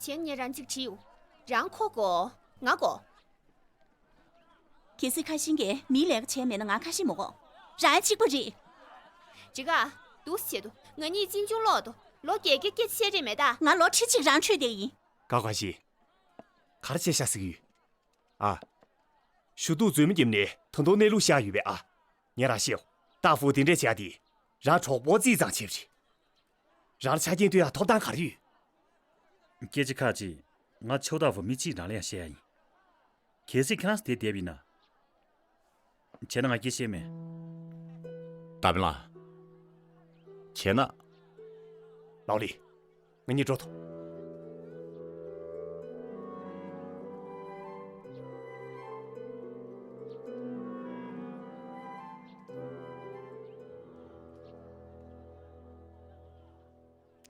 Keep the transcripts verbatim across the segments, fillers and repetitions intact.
དེ་ངས་རང་གཅིག་བྲིས་ཡོད། རང་ཁོ་དགོས། ང་དགོས། གལ་སྲིད་ཁ་ཤིང་གིས་མིའི་ལས་ཀ་བྱས་མེད་ན་ང་ཁ་ཞེ་མི་གོ། རང་གཅིག་པ་རེད། ཇི་ག་འདུག་བྱེད་དུ་ང་གཉིས་གཅེན་གཅུང་ལོག་ཏུ་ལོ་བརྒྱད་བརྒྱ་སྐད་ཆ་བཤད་རེད་མེད་ད། ང་ལོ་ཁྲི་གཅིག་རང་འཕྲོད་བསྡད་ཡིན། ཀ་ཀ་ཞིག་ག་རེ་བྱས་ཤག་ཟེར་གི་ཡོད། ཨ། ཞུ་གཏུག་མཛོད་མི་རྒྱབ་ནས་ད་དུང་གནས་ལུགས་བཞག་ཡོད་པས་ཨ། ངས་རང་བཤད་འོ། ཏཱ་ཧྥུ་དེ་འདྲས་བྱས་ཏེ། རང་གྲོགས་པོ་རྩིས་ཙང་བྱས་པ་རེད། རང་ལ་ཆ་རྐྱེན་སྟོན་ཡ་ཐོབ་ཐང་ག་རེ་ཡོད། སྐད་ཆ་ཁག་ཅིག་ང་ཆོས་ཏཱ་ཧྥུ་མི་གཅིག་རང་ལ་ཡང་བཤད་ཡ་ཡིན། གལ་སྲིད་ཁྱེད་རང་ཚོ་དེ་བསྡད་པ་ཡིན་ན། བྱས་ན་ང་སྐྱིད་ཤེས་མེད། ད་བིན་ལ། བྱས་ན། ལའོ་ལི། ང་གཉིས་འགྲོ་ཐུབ།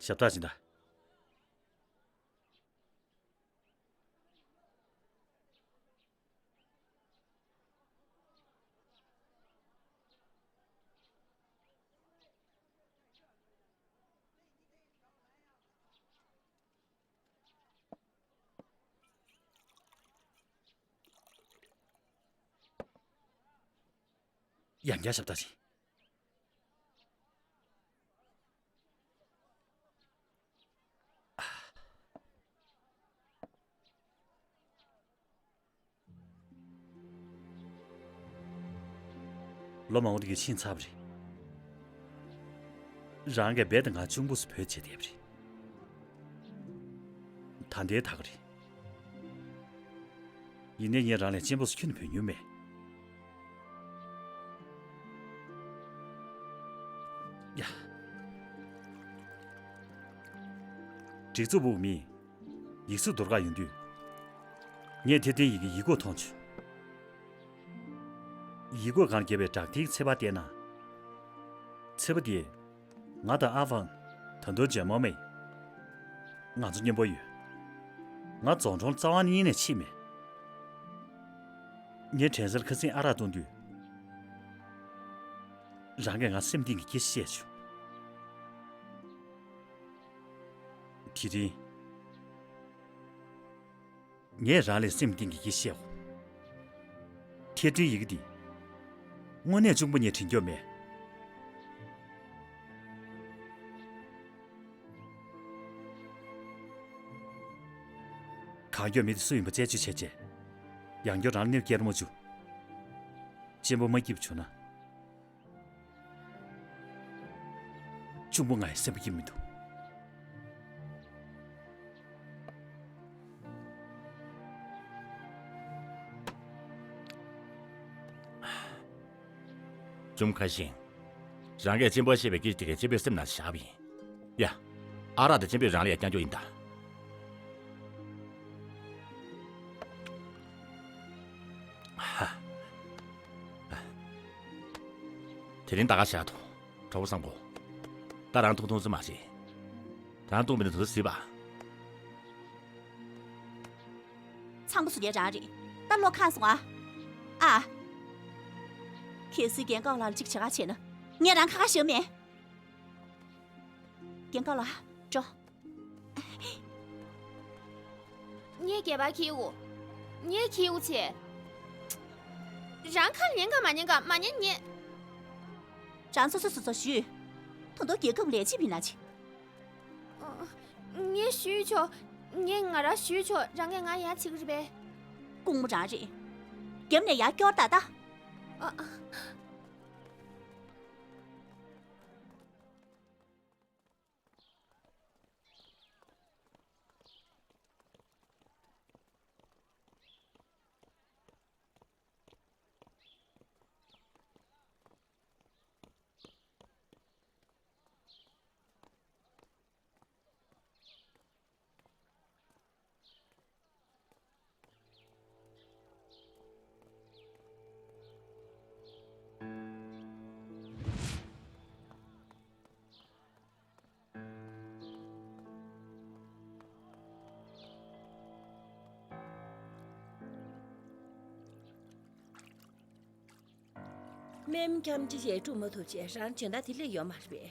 ཞབས་ཏག་ཅིག་ད། ཡང་བསྐྱར་ཞབས་ཏག་ཅིག། ལོ་མང་པོ་དེ་གའི་ཕྱིན་ཚར་བ་རེད། རང་གིས་རྦད་དེ་ང་གཅུང་པོ་སུ་བོས་བྱས་བསྡད་པ་རེད། ད་ལྟའི་ད་ག་རེད། ཡིན་ནའི་ངས་རང་ལས་གཅེན་པོ་སུ་ཁྱོན་ནས་བོས་མྱོང་མེད། ཡ། སྒྲིག་འཛུགས་པུའུ་མིས་ཡིག་གཟུགས་འདོར་ག་ཡོང་དུས། ངས་ཐེར་འདོན་ཡི་གེ་ཡིག་སྐོགས་མཐོང་བྱུང་། ཡིག་སྐོགས་སྒང་བརྒྱབ་པའི་བྲག་ཐིག་ཚེས་པ་བལྟས་ན། ཚེས་པ་དེ། ང་དང་ཨ་ཧྥང་། ད་དུང་ཇོན་མོ་མེ། ང་ཚོ་མཉམ་པོ་ཡོད། ང་རྫོང་གྲོང་རྩ་བ་ཉིད་ནས་ཕྱིན་མེད། ངས་དྲན་གསོར་ཁ་སང་ཨ་རག་བཏུང་དུས། རང་གིས་ང་སེམས་གཏིང་གི་སྐད་ཆ་བཤད་བྱུང་། དེ་རིང་། ངས་རང་ལ་སེམས་གཏིང་གི་སྐད་ཆ་བཤད་འོ། ཐེར་འདོན་ཡི་གེ་འདི། དངོས་གནས་གཅུང་པོ་ངས་བྲིས་རྒྱུ་མེད། གང་མགྱོགས་མི་དེ་སུ་ཡིན་པ་རྩད་གཅོད་བྱས་རྗེས། ཡང་བསྐྱར་རང་ལ་གནོད་སྐྱེལ་མ་བཅུག། གཅེན་པོ་མ་སྐྱིད་པ་བྱུང་ན། གཅུང་པོ་ང་ཡི་སེམས་པ་སྐྱིད་མི་འདུག། ཅུང་ཁ་ཤིང་། རང་གིས་གཅེན་པོ་བཤད་པའི་སྐད་ཆ་དེ་གས་གཅེན་པོའི་སེམས་ནང་བཞག་པ་ཡིན། ཡ། ཨ་རག་དེ་གཅེན་པོས་རང་ལ་ཡ་བསྐྱང་རྒྱུ་ཡིན་ད། དེ་རིང་ད་ག་བཞག་ཐོང་། གྲོགས་པོ་བཟང་པོ། ད་རང་ཐུང་ཐུང་ཙམ་མ་བྱེད། རང་བཏུང་བས་ན་དུ་དུ་སྲིད་པ། ཚང་པོ་སུ་རྒྱལ་རང་རེད། ད་བློ་ཁེངས་སོང་ཨ། ཨ། གལ་སྲིད་རྒན་ཀའོ་ལགས་ལ་གཅིག་བྱེད་ག་བྱས་ན། ངས་རང་ཁ་ཁ་ཞེ་མེད། རྒན་ཀའོ་ལགས། འགྲོ། ངས་སྒལ་པར་འཁྱེར་དགོས། ངས་འཁྱེར་དགོས་བྱས། རང་ཁ་ཉན་ག་མ་ཉན་ག་མ་ཉན་ཉན། རང་སོ་སོ་སོ་སོ་ཞུས། ད་དུང་རྒྱལ་ཁབ་ལས་བྱེད་མིན་ན་ཅི། ངས་ཞུས་ཆོག། ངས་ང་རང་ཞུས་ཆོག། རང་གིས་ང་ཡ་བྱེད་ཀྱི་རེད་པས། དཀོན་མོ་རང་རེད། རྒྱབ་ནས་ཡར་སྐྱོར་ད་ད། ཨ། ཨ། སྨན་ཁྱམས་ཀྱི་ཡས་སྤྲུགས་མ་ཐུབ་ཅེས་རང་སྦྱོང་བརྡར་དེ་སླེབས་ཡོད་མ་རེད་པས།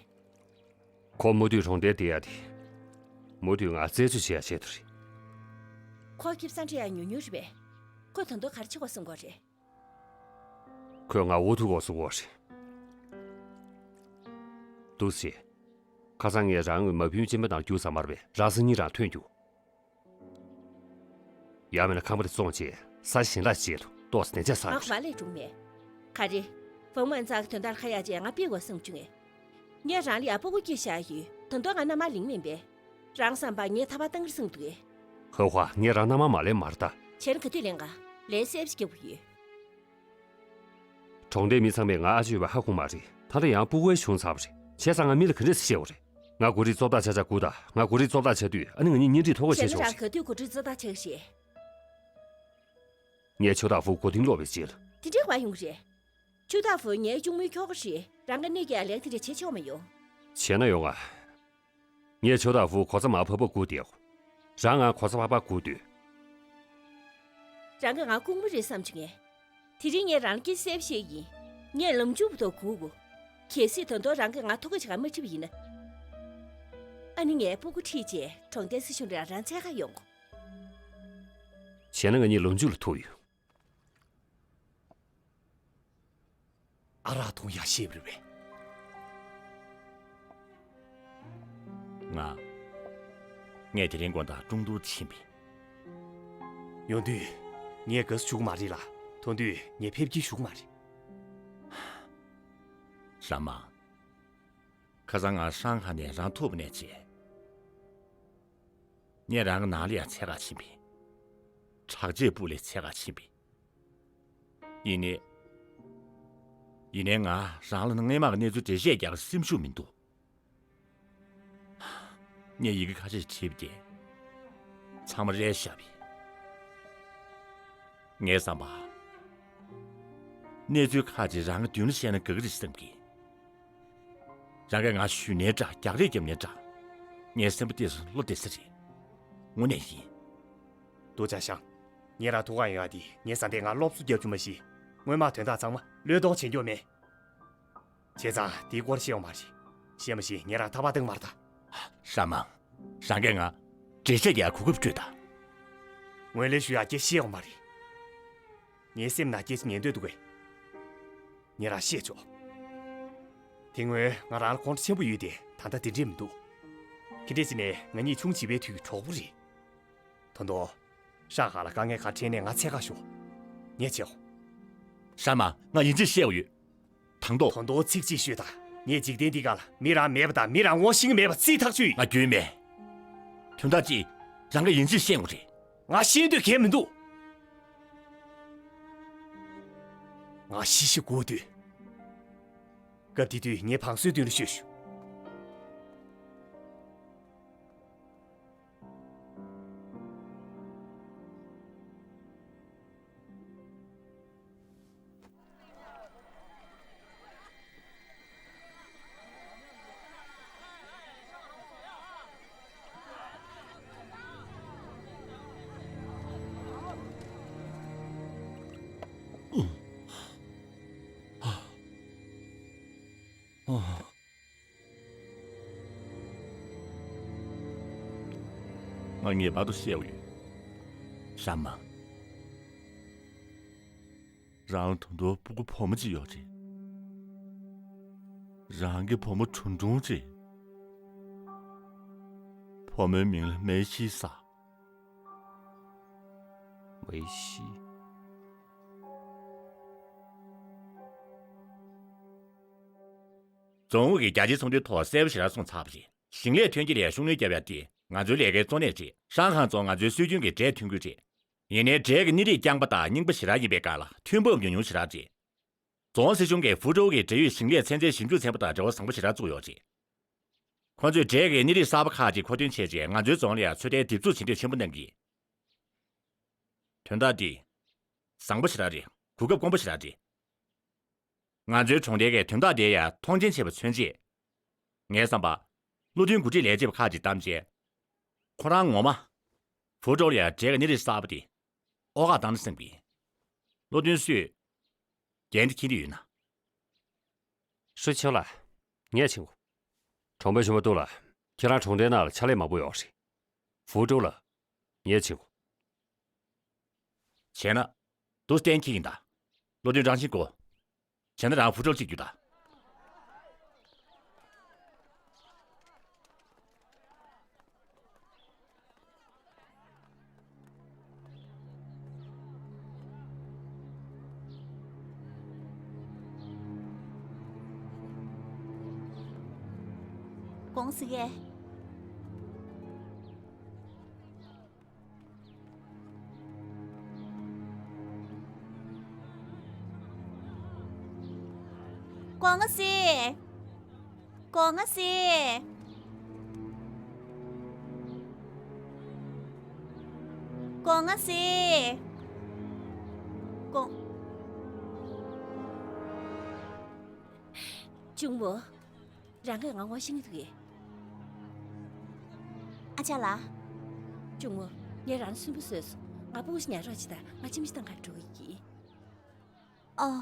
ཁོ་མུ་མཐུད་གྲོང་རྡལ་བསྡད་ཡ་དེ། མུ་མཐུད་ང་རྩད་གཅོད་བྱེད་ཡ་ཆེད་དུ་རེད། ཁོ་ཁེ་ས་འདྲ་ཡང་ཉུང་ཉུང་རེད་པས། ཁོས་ད་དུང་ག་རེ་བྱེད་དགོས་བསམ་གྱི་ཡོད་རེད། ཁོས་ང་འུ་ཐུག་དགོས་བསམ་གྱི་ཡོད་རེད། འདུག་སེ། ཁ་སང་ངས་རང་གི་མ་བུའི་སྤྱན་པ་ནང་རྒྱུགས་ས་མ་རེད་པས། རང་སང་ཉིན་རང་ཐོན་རྒྱུ། ཡང་མིན་ན་ཁང་པ་དེ་བཙོངས་རྗེས་ས་ཞིང་ལ་བྱེད་དུ་ཏོག་ཙམ་བདེ་འཇགས་ཚང་ང་རེད། མ་ལས་གྲུང་མེད། ག་རེ། བུ་མོ་ཨན་ཙག་གི་དོན་དག་ཁ་ཡ་བྱས་ང་ཕྱིར་དགོས་བསམ་བྱུང་ངས། ངས་རང་ལ་ཡ་སྤུ་གུ་སྐྱེས་བཞག་ཡོད། ད་དུང་ང་མནའ་མ་ལེན་མིན་པས། རང་བསམ་པ་ངས་ཐར་པ་བཏང་གི་རེད་བསམ་འདུག་གས། ཧོ་ཧོ། ངས་རང་མནའ་མ་མ་ལེན་མ་རེད་ད། བྱས་ན་ག་དུས་ལེན་ག། ལན་གསལ་པོ་ཞིག་རྒྱབ་ཀྱི་ཡོད། གྲོང་སྡེའི་མི་ཚང་མས་ང་ཨ་ཅེ་ཡོད་པ་ཧ་གོ་མ་རེད། ད་ལྟ་ཡང་སྤུ་གུའི་གཞུང་ཚར་བ་རེད། བྱས་ཙང་ང་མི་ལ་ག་འདྲས་སེ་བཤད་དགོས་རེད། ང་འགོ་ཁྲིད་གཙོ་བདག་ཆགས་ཆགས་སྒུག་དང་། ང་འགོ་ཁྲིད་གཙོ་བདག་ཆགས་དུས་ཨ་ནི་ང་གཉིས་གཉེན་སྒྲིག་ཐོ་འགོད་བྱས་ཆོག་རེད། བྱས་ན་རང་ག་དུས་འགོ་ཁྲིད་གཙོ་བདག་ཆགས་ཤེས། ངའི་ཆོས་བདག་བུ་མགོ་རྟིང་སློག་པའི་རྗེས་ལ། དེ་འདྲའི་བ་ཡོང་གི་རེད། ཆོས་བདག་བུ་ངའི་གཅུང་མོའི་ཁྱོ་ག་རེད། རང་ག་གནས་ཀྱི་ཨ་ལས་དེ་འདྲ་བྱེད་ཆོག་མ་ཡོང་། བྱས་ན་ཡོང་ང་། ངས་ཆོས་བདག་བུ་གོ་ཚ་མར་བབས་པ་སྒུག་བསྡད། རང་ང་གོ་ཚ་བབས་པ་སྒུག་སྡོད། རང་གིས་ང་ལྐུགས་མ་རེད་བསམ་བྱུང་ངས། དེ་རིང་ངས་རང་ལ་སྐད་ཆ་གསལ་པོ་བཤད་ཀྱི་ཡིན། ངས་ལམ་མཇུག་བར་དུ་སྒུག་གོ། གལ་སྲིད་ད་དུང་རང་གིས་ང་ཐོ་འགོད་བྱེད་གར་མ་ཁྲིད་པ་ཡིན་ན། ཨ་ནི་ངས་སྤུ་གུ་ཁྲིད་བྱས་གྲོང་སྡེའི་སྲིད་གཞུང་ལ་རང་འཚོལ་གར་ཡོང་གོ། བྱས་ན་ང་གཉིས་ལོ་མཇུག་ལ་ཐུག་ཡོད། ཨ་རག་འཐུང་ཡག་ཤེས་པ་རེད་པས། ང་། ངས་དེ་རིང་དགོང་དག་ཀྲུང་ཏུའུ་ཕྱིན་པས། ཡོང་དུས་ངས་དགའ་བསུ་ཞུ་གི་མ་རེད་ལ། ཐོན་དུས་ངས་ཕེབས་སྐྱེལ་ཞུ་གི་མ་རེད། ཧྲ་མ། ཁ་སང་ང་ཧྲང་ཧའེ་ནས་རང་ཐུག་པ་ནས་བྱས། ངས་རང་གི་ནང་ལ་ཡང་འཚོལ་གར་ཕྱིན་པས། དྲག་ཆས་པུའུ་ལི་འཚོལ་གར་ཕྱིན་པས། ཡིན་ནའི། ཡིན་ནའི་ང་རང་ལ་སྔོན་མ་གི་གནས་ཚུལ་འགྲེལ་བཤད་རྒྱག་སེམས་ཤུགས་མི་འདུག་ངས་ཡི་གེ་ཁ་ཤས་བྲིས་པ་དེ་ཚང་མ་རལ་བཞག་པས། ངའི་བསམ་པ། གནས་ཚུལ་ཁག་ཅིག་རང་གི་མདུན་ལ་བཤད་ན་དགའ་གི་རེད་བསམ་གི། རང་གིས་ང་ཞུས་ནའི་འདྲ། རྒྱག་རེས་བརྒྱབ་ནའི་འདྲ། ངའི་སེམས་པ་ཏོག་ཙམ་བློ་བདེ་ས་རེད། དངོས་གནས་ཡིན། ཏུའུ་ཅཱ་ཞང་། ངས་རང་ཐུག་གར་ཡོང་ཡ་དེ་ངའི་བཟའ་ཟླས་ང་སློབ་གསོ་རྒྱབ་བཅུག་མ་གཞི། སྔོན་མ་དོན་དག་ཚང་མ་བློས་གཏོང་བྱེད་མགྱོགས་མེད། བྱས་ཙང་དེའི་སྐོར་བཤད་ཡོང་མ་རེད། བཤད་མ་ཤེས། ངས་རང་ཐར་པ་བཏང་མ་རེད་ད། ཧྲ་མ། རང་གིས་ང་འགྲེལ་བཤད་རྒྱག་གོ་སྐབས་སྤྲོད་དང་། ངོས་ལེན་ཞུ་ཡག་སྐད་བཤད་ཡོང་མ་རེད། ངའི་སེམས་ནང་སྐད་ཆ་ཉན་འདོད་འདུག་གས། ངས་རང་བཤད་ཆོག་དེ་སྔོན་ང་རང་ལ་ཁོང་ཁྲོ་ཆེན་པོ་ཡོད་དེ་ད་ལྟ་དེ་འདྲས་མི་འདུག་ཁྱེད་འདྲས་ཅིག་ནས་ང་གཉིས་ཆུང་བྱིས་པའི་དུས་ཀྱི་གྲོགས་པོ་རེད། ད་དུང་། ཧྲང་ཧ་ལ་དཀའ་ངལ་ག་འཕྲད་ནས་ང་འཚོལ་གར་ཤོག་ངས་བྱེད་འོ། ཧྲ་མ། ང་ཡིན་གཅིག་བཤད་དགོས་ཡོད། དང་ཐོག་ད་དུང་ཚིག་གཅིག་ཤོད་དང་། ངས་འཇིག་རྟེན་འདི་སྒང་ལ་མི་རང་མེད་པ་དང་མི་རང་ངོ་ཤེས་ཀྱི་མེད་པ་རྩིས་ཐག་ཆོད་ཡིན། ང་རྒྱུས་མེད། དོན་དག་ཅིག་རང་གིས་ཡིན་གཅིག་བཤད་དགོས་རེད། ང་ཤེས་འདོད་གལ་མི་འདུག་ང་ཤི་ཤི་དགོས་དུས། སྐབས་དེ་དུས་ངས་བང་སོའི་མདུན་ལ་ཤོད་ཞུ། ང་ངེས་པར་དུ་བཤད་དགོས་ཡོད། ཧྲ་མ། རང་ལ་ད་དུང་སྤུ་གུ་བུ་མོ་གཅིག་ཡོད་རེད། རང་གི་བུ་མོ་གྲུང་གྲུང་རེད། བུ་མོའི་མིང་ལ་མེ་ཤི་ཟེར། མེ་ཤི། རྫོང་ཨུད་ཀྱིས་རྒྱ་ཆེའི་ཚོགས་འདུའི་ཐོག་གསལ་པོ་ཞེ་དྲག་གསུངས་ཚར་བ་རེད། ཞིང་ལས་ཐོན་སྐྱེད་ལ་ཤུགས་སྣོན་བརྒྱབ་ཡ་དེ་ང་ཚོའི་ལས་ཀའི་གཙོ་གནད་རེད། ཧྲང་ཧའེ་རྫོང་ང་ཚོའི་སྲོལ་རྒྱུན་གྱི་འབྲས་ཐོན་ཁུལ་རེད། ཡིན་ནའི་འབྲས་ཀྱི་གནས་རིགས་རྐྱང་པ་དང་རྙིང་པ་ཞེ་དྲག་ཡིན་པའི་སྒང་ལ་ཐོན་འབབ་ཉུང་ཉུང་ཞེ་དྲག་རེད། རྫོང་སྲིད་གཞུང་གིས་ཧྥུ་ཀྲོའུ་གི་འབྲས་ཡོས་ཞིང་ལས་ཚན་རྩལ་ཞིབ་འཇུག་ཚན་པ་དང་འབྲེལ་བ་བཟང་པོ་ཞེ་དྲག་བཙུགས་ཡོད་རེད། ཁོ་ཚོས་འབྲས་ཀྱི་གནས་རིགས་གསར་པ་ཁག་ཅིག་མཁོ་འདོན་བྱས་རྗེས་ང་ཚོའི་རྫོང་ལ་ཡང་ཚོད་ལྟའི་དེབ་བཙུགས་བྱེད་འདོད་ཆེན་པོ་གནང་གིས། དོན་དག་འདི། བཟང་པོ་ཞེ་དྲག་རེད། གོ་སྐབས་དཀོན་པོ་ཞེ་དྲག་རེད། ང་ཚོའི་གྲོང་རྡལ་གྱིས་དོན་དག་དེ་ཡང་མཐོང་ཆེན་བྱས་པ་མཚོན་ཆེད། ངའི་བསམ་པ། བློ་མཐུན་འགོ་ཁྲིད་ལས་བྱེད་པ་ཁག་ཅིག་བདམས་རྗེས། ཁོ་རང་ངོ་མ། ཧྥུ་ཀྲོའུ་ལ་ཡང་འབྲས་ཀྱི་གནས་རིགས་གསར་པ་དེ། ཨོ་ཁ་བཏང་ན་བསམ་གི། བློ་མཐུན་སུས། འགན་དེ་འཁྱེར་འདོད་ཡོད་ན། ཧྲུའུ་ཆིང་ལགས། ངས་ཕྱིན་གོ། གྲོང་པ་ཆེན་པོ་ཏུའུ་ལགས། ཁྱེད་རང་གྲོང་རྡལ་ནང་ལ་ཕྱག་ལས་མང་པོ་ཡོད་རེད། ཧྥུ་ཀྲོའུ་ལགས། ངས་ཕྱིན་གོ། བྱས་ན། དུ་གཏན་འཁེལ་ཡིན་ད། བློ་མཐུན་ཀྲང་ཤིན་ཀོ། བྱས་ན་རང་ཧྥུ་ཀྲོའུ་གཅིག་རྒྱུགས་ད། ཀོང་སི་ཡེ། ཀོང་སི། ཀོང་སི། ཀོང་སི། ཀོང་། གཅུང་མོ། རང་གིས་ང་ངོ་ཤེས་ཀྱི་འདུག་གས། ཨ་ཅག་ལགས། གཅུང་མོ། ངས་རང་ལ་སུན་པོ་བཟོས་སོང་། ང་སྤུ་གུ་ཞིག་ཉར་རོགས་བྱེད་དང་། ང་ཁྱིམ་གཞིས་དང་ག་རེ་འགྲོ་གི་ཡིན། ཨོ།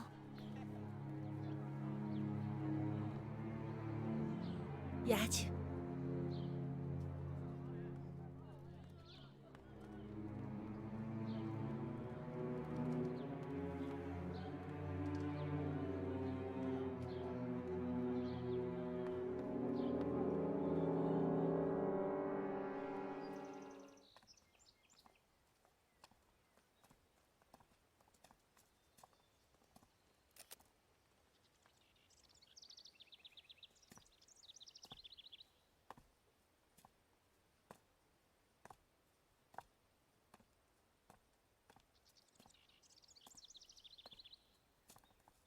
ཡ་ཆེ།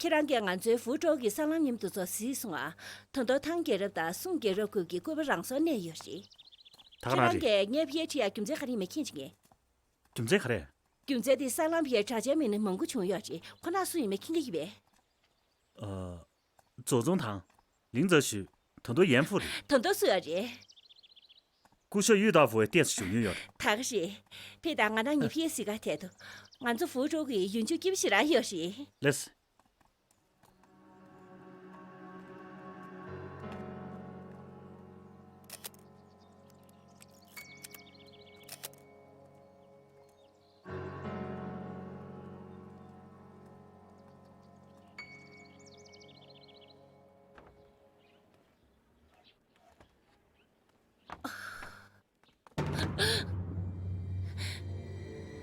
ཁྱེད་རང་གིས་ང་ཚོའི་ཧྥུའུ་ཀྲོའུ་གི་སྲང་ལམ་མཉམ་དུ་ཚོ་གཟིགས་སོང་ང་། ད་དུང་ཐང་རྒྱལ་རབས་དང་སུང་རྒྱལ་རབས་ཁུལ་གྱི་སྐུད་པ་རང་སོར་གནས་ཡོད་རེད། ད་ག་ཁྱེད་རང་རང་རེད། གིས་ངའི་ཕ་ཡུལ་ཁྲིད་ཡག་རྒྱུ་མཚན་ག་རེ་ཡིན་མིན་མཁྱེན་བྱུང་ངས། རྒྱུ་མཚན་ག་རེ། རྒྱུ་མཚན་དེ་སྲང་ལམ་ཕར་གྲགས་ཅན་མི་སྣ་མང་པོ་བྱུང་ཡོད་རེད། ཁོ་རང་སུ་ཡིན་མིན་མཁྱེན་གྱི་ཡོད་པས། ཨ། ཙོ་ཙུང་ཐང་། ལིང་ཙེ་ཞུ། ད་དུང་ཡན་ཧྥུ་རེད། ད་དུང་སུ་ཡོད་རེད། སྐུ་ཞབས་ཡུས་ཏའོ་ཧྥུའེ་ཏོག་ཙམ་བཞུགས་མྱོང་ཡོད་རེད། ད་ག་རེད། ཕ་དང་ང་རང་གཉིས་ཕ་ཡུལ་གཟིགས་གར་ཐད་དུ། ང་ཚོ་ཧྥུའུ་ཀྲོའུ་གི་ཡུལ་ལྗོངས་སྐྱིད་པོ་ཞེ་དྲག་ཡོད་རེད། ལགས་སོ།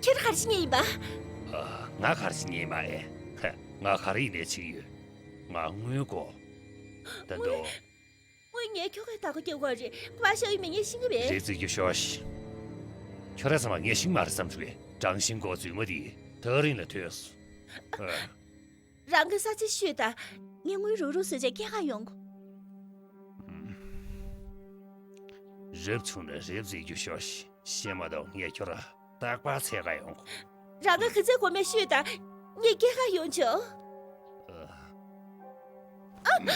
ཁྱེད་ག་རེ་བྱེད་མཁན་ཡིན་པ། ཨ། ང་ག་རེ་བྱེད་མཁན་ཡིན་པ་ཨེ། ཧ། ང་ག་རེ་ཡིན་ནའི་བྱེད་ཀྱི་ཡོད། ང་དངུལ་དགོས། ད་དུང་། དངུལ་ངས་ཁྱོ་གའི་བདག་པོ་རྒྱག་དགོས་རེད། ཁོ་པ་ཤའི་མི་ངས་ཤེས་ཀྱི་རེད། རེད་བརྩི་རྒྱུ་ཤོག་ཤི། ཁྱོད་རང་ཚང་མ་ངས་ཤེས་ཀྱི་མ་རེད་བསམ་བྱུང་གས། ཀྲང་ཤིན་ཀོ་རྫུན་མ་དེ་ཐག་རིང་ལ་ཐོན་སོང་། ཨ། རང་གི་ས་ཆ་ཤོད་དང་། ངས་དངུལ་རུག་རུག་བཟོས་བྱས་སྐྱེལ་གར་ཡོང་གོ། རབ་བྱུང་ན་རབ་བརྩི་རྒྱུ་ཤོག་ཤི། ཤེས་མ་གཏོགས་ངས་ཁྱོད་ར་རྟག་པར་འཚོལ་གར་ཡོང་གོ། རང་གི་ག་ཚད་དགོས་མེད་ཤོད་དང་། ངས་སྐྱེལ་གར་ཡོང་ཆོག། ཨ།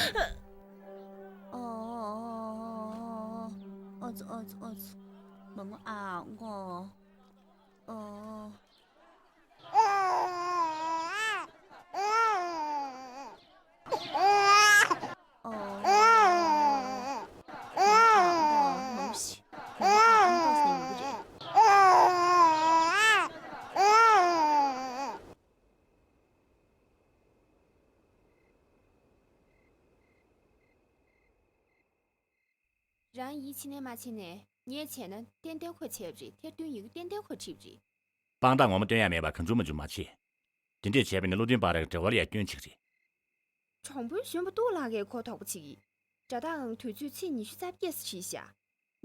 ཨོ་ཙི་ཨོ་ཙི་ཨོ་ཙི། མ་ངུ་ཨ་ངོ་། ཨོ། རང་ཡིད་ཆེས་ནས་མ་བྱས་ནས། ངས་བྱས་ན་ཏན་ཏན་ཁོས་བྱས་པ་རེད། ཐེར་འདོན་ཡི་གེ་ཏན་ཏན་ཁོས་བྲིས་པ་རེད། དཔང་རྟགས་ངོ་མ་སྟོན་ཡ་མེད་པ་གང་བྱུང་མ་བྱུང་མ་བྱེད། དེ་འདྲས་བྱས་པ་ཡིན་ན་བློ་མཐུན་པ་ར་གི་འབྲེལ་བ་ལ་ཡ་སྐྱོན་ཆེ་གི་རེད། གྲོང་དཔོན་གཞོན་པ་གདུགས་ལགས་ཀྱིས་ཁོ་དོགས་པ་བྱེད་ཀྱི། དགྲ་བདག་ཨང་དུས་ཚོད་ཚེས་ཉི་ཤུ་རྩ་བརྒྱད་ཙམ་བྲིས་ཤག་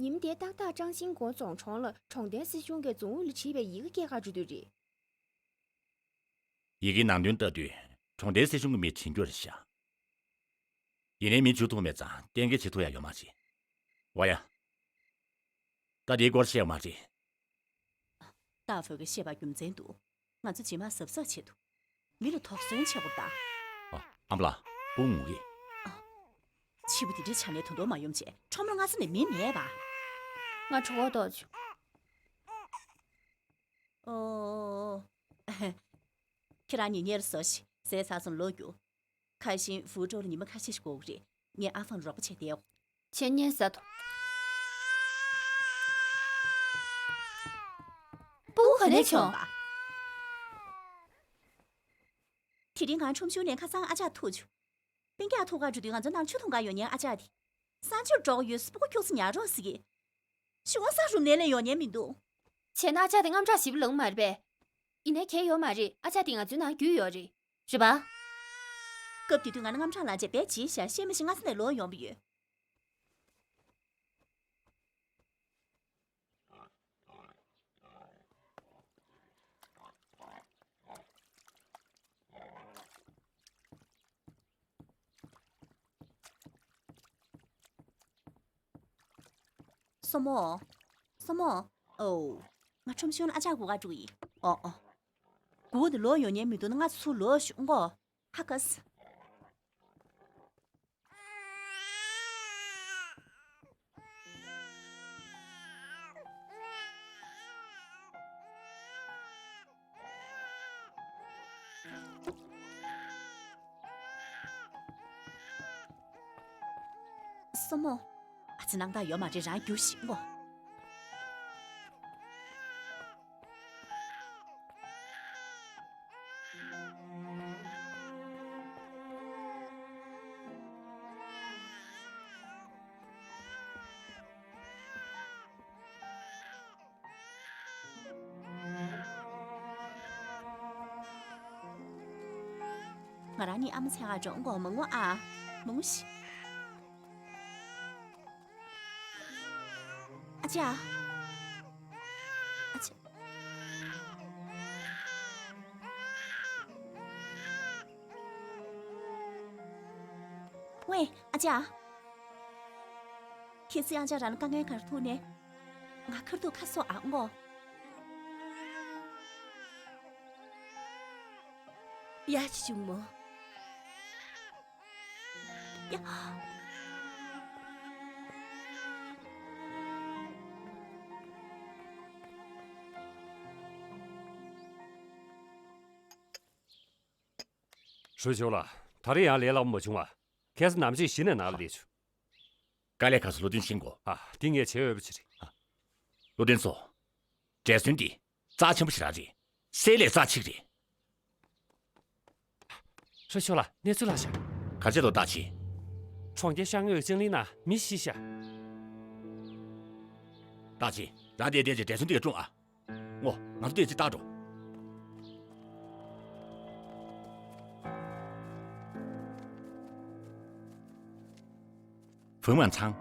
ཉིན་དེ་ཏག་ཏག་ཀྲང་ཤིན་ཀོ་རྫོང་གྲོང་ལ་གྲོང་རྡལ་སྲིད་གཞུང་གི་རྫོང་ཨུད་ལ་བྲིས་པའི་ཡི་གེ་སྐྱེལ་གར་འགྲོ་དུས་རེད། ཡི་གེའི་ནང་དོན་ལྟ་དུས་གྲོང་རྡལ་སྲིད་གཞུང་གི་མི་དྲན་རྒྱུ་རེད་ཤག་ཡིན་ནའི་མི་འཇུ་ཐུབ་མེད་ཙང་གཏན་འཁེལ་བྱེད་ཐུབ་ཡ་ཡོད་མ་རེད། ཝ་ཡ། ད་དེའི་སྐོར་བཤད་ཡོད་མ་རེད། ཏཱ་ཧྥུ་གིས་བཤད་པ་རྒྱུ་མཚན་འདུག་ང་ཚོ་རྗེས་མ་གཟབ་གཟབ་བྱེད་དུ། མི་ལ་དོགས་ཟོན་བྱེད་དགོས་ད། ཨ། ཨ་མ་ལགས། སྤུ་གུ་ངུ་གི། ཨ། ཕྱི་པོ་དེ་འདྲའི་ཆ་ནས་ད་དུང་མ་ཡོང་བྱས་ཁྲོམ་ལ་སྔ་ས་ནས་མི་མེད་པ། ང་གྲོད་ཁོག་ལྟོགས་བྱུང་། ཨོ། ཁྱེད་རང་གཉིས་གཉེར་བཟོ་ཞིག་ཟས་ཚར་སོང་ལོག་རྒྱུགས། ཁ་ཤིང་ཧྥུའུ་ཀྲོའུ་ལ་ཉི་མ་ཁ་ཤས་ཤིག་འགོར་གི་རེད། ངས་ཨ་ཧྥང་རོགས་པ་བྱས་བསྡད་ཡོད། ཁྱེད་ཉན་ཟ་ཐུབ། སྤུ་གུ་ག་ནས་བྱུང་བ། དེ་རིང་ང་ཁྲོམ་གཞུང་ནས་ཁ་སང་ཨ་ཅག་ཐུག་བྱུང་། སྤུན་ཀྱག་ཐུག་ག་འགྲོ་དུས་ང་ཚོ་ནང་ཆུ་འཐུང་ག་ཡོང་མཁན་ཨ་ཅག་དེ། གསང་སྤྱོད་འགྲོ་གི་ཡོད་སྤུ་གུ་ཁྱུག་ཙམ་ཉར་རོགས་ཟེར་གི། གཞུང་ས་རུབ་ནས་ལས་ཡོང་མཁན་མི་འདུག་བྱས་ན་ཨ་ཅག་དེ་དངངས་སྐྲག་ཞེ་པོ་ལངས་མ་རེད་པས། ཡིན་ནའི་གལ་ཡོད་མ་རེད། ཨ་ཅག་དེ་ང་ཚོའི་ནང་རྒྱུས་ཡོད་རེད། རེད་པ། སྐབས་དེ་དུས་ང་ནི་དངངས་སྐྲག་ལངས་བྱས་བེད་སྦྱིན་བཞག་ཤེས་མི་ཤེས་སྔ་ས་ནས་ལོག་ཡོང་པ་ཡོད། སྲུ་མོ། སྲུ་མོ། ཨོ། ང་ཁྲོམ་གཞུང་ལ་ཨ་ཅག་སྒུག་ག་འགྲོ་གི་ཡིན། ཨོ་ཨོ། སྒུག་དེ་ལོག་ཡོང་མཁན་མི་འདུག་ན་ང་ཚུར་ལོག་ཤོག་མགོ། ཧ་ག་ས། སྲུ་མོ། ཨ་ཙི་སྣང་དག་ཡོད་མ་རེད། རང་རྒྱུགས་ཤིག་མགོ། ང་རང་གཉིས་ཨ་མ་མཚན་ག་འགྲོ་མགོ་མང་མོ་ཨ། མང་མོ་ཤི། ཨ་ཅག་ཨ་ཅག་ཝེ། ཨ་ཅག་ཁྱེད་ཚོས་ཨ་ཅག་རང་ལ་དཀའ་ངལ་ག་རེ་ཐུག་ནས། ང་ཁ་ཐུག་ཁ་གསོ་ཨ་མགོ། ཡ་ཅི་ཅུང་མོ། ཡ། ཧྲུའུ་ཆུ་ལགས། ད་རེས་ཡང་ལས་སླ་པོ་མ་བྱུང་བ། ཁ་སང་ནམ་ཞིག་གཞི་ནས་ནང་ལ་སླེབས་བྱུང་། དཀའ་ལས་ཁག་སོང་། བློ་མཐུན་ཤིང་གོ། ཨ། འདི་ངས་བྱེད་འོས་པ་ཅིག་རེད། ཨ། བློ་མཐུན་ཚོ། འབྲས་སོན་འདི་རྩ་ཆེན་པོ་ཞེ་དྲག་རེད། གསེར་ལས་རྩ་ཆེ་གི་རེད། ཧྲུའུ་ཆུ་ལགས། གནས་ཚུལ་ལྷག་ཤག་ག་རེ་བྱས་འདུག་ཏ་ཅི། གྲོང་ཁྱེར་ཤར་ངོས་ཅང་ལི་ན་མི་ཤི་ཤག་ཏ་ཅི། རང་དེར་བསྡད་བྱས་འབྲས་སོན་འདི་སྒྲུང་ཨ། ངོ་། ང་ཚོ་འདིར་ཅིག་བལྟ་འགྲོ། ཧྥུང་མན་ཚང་།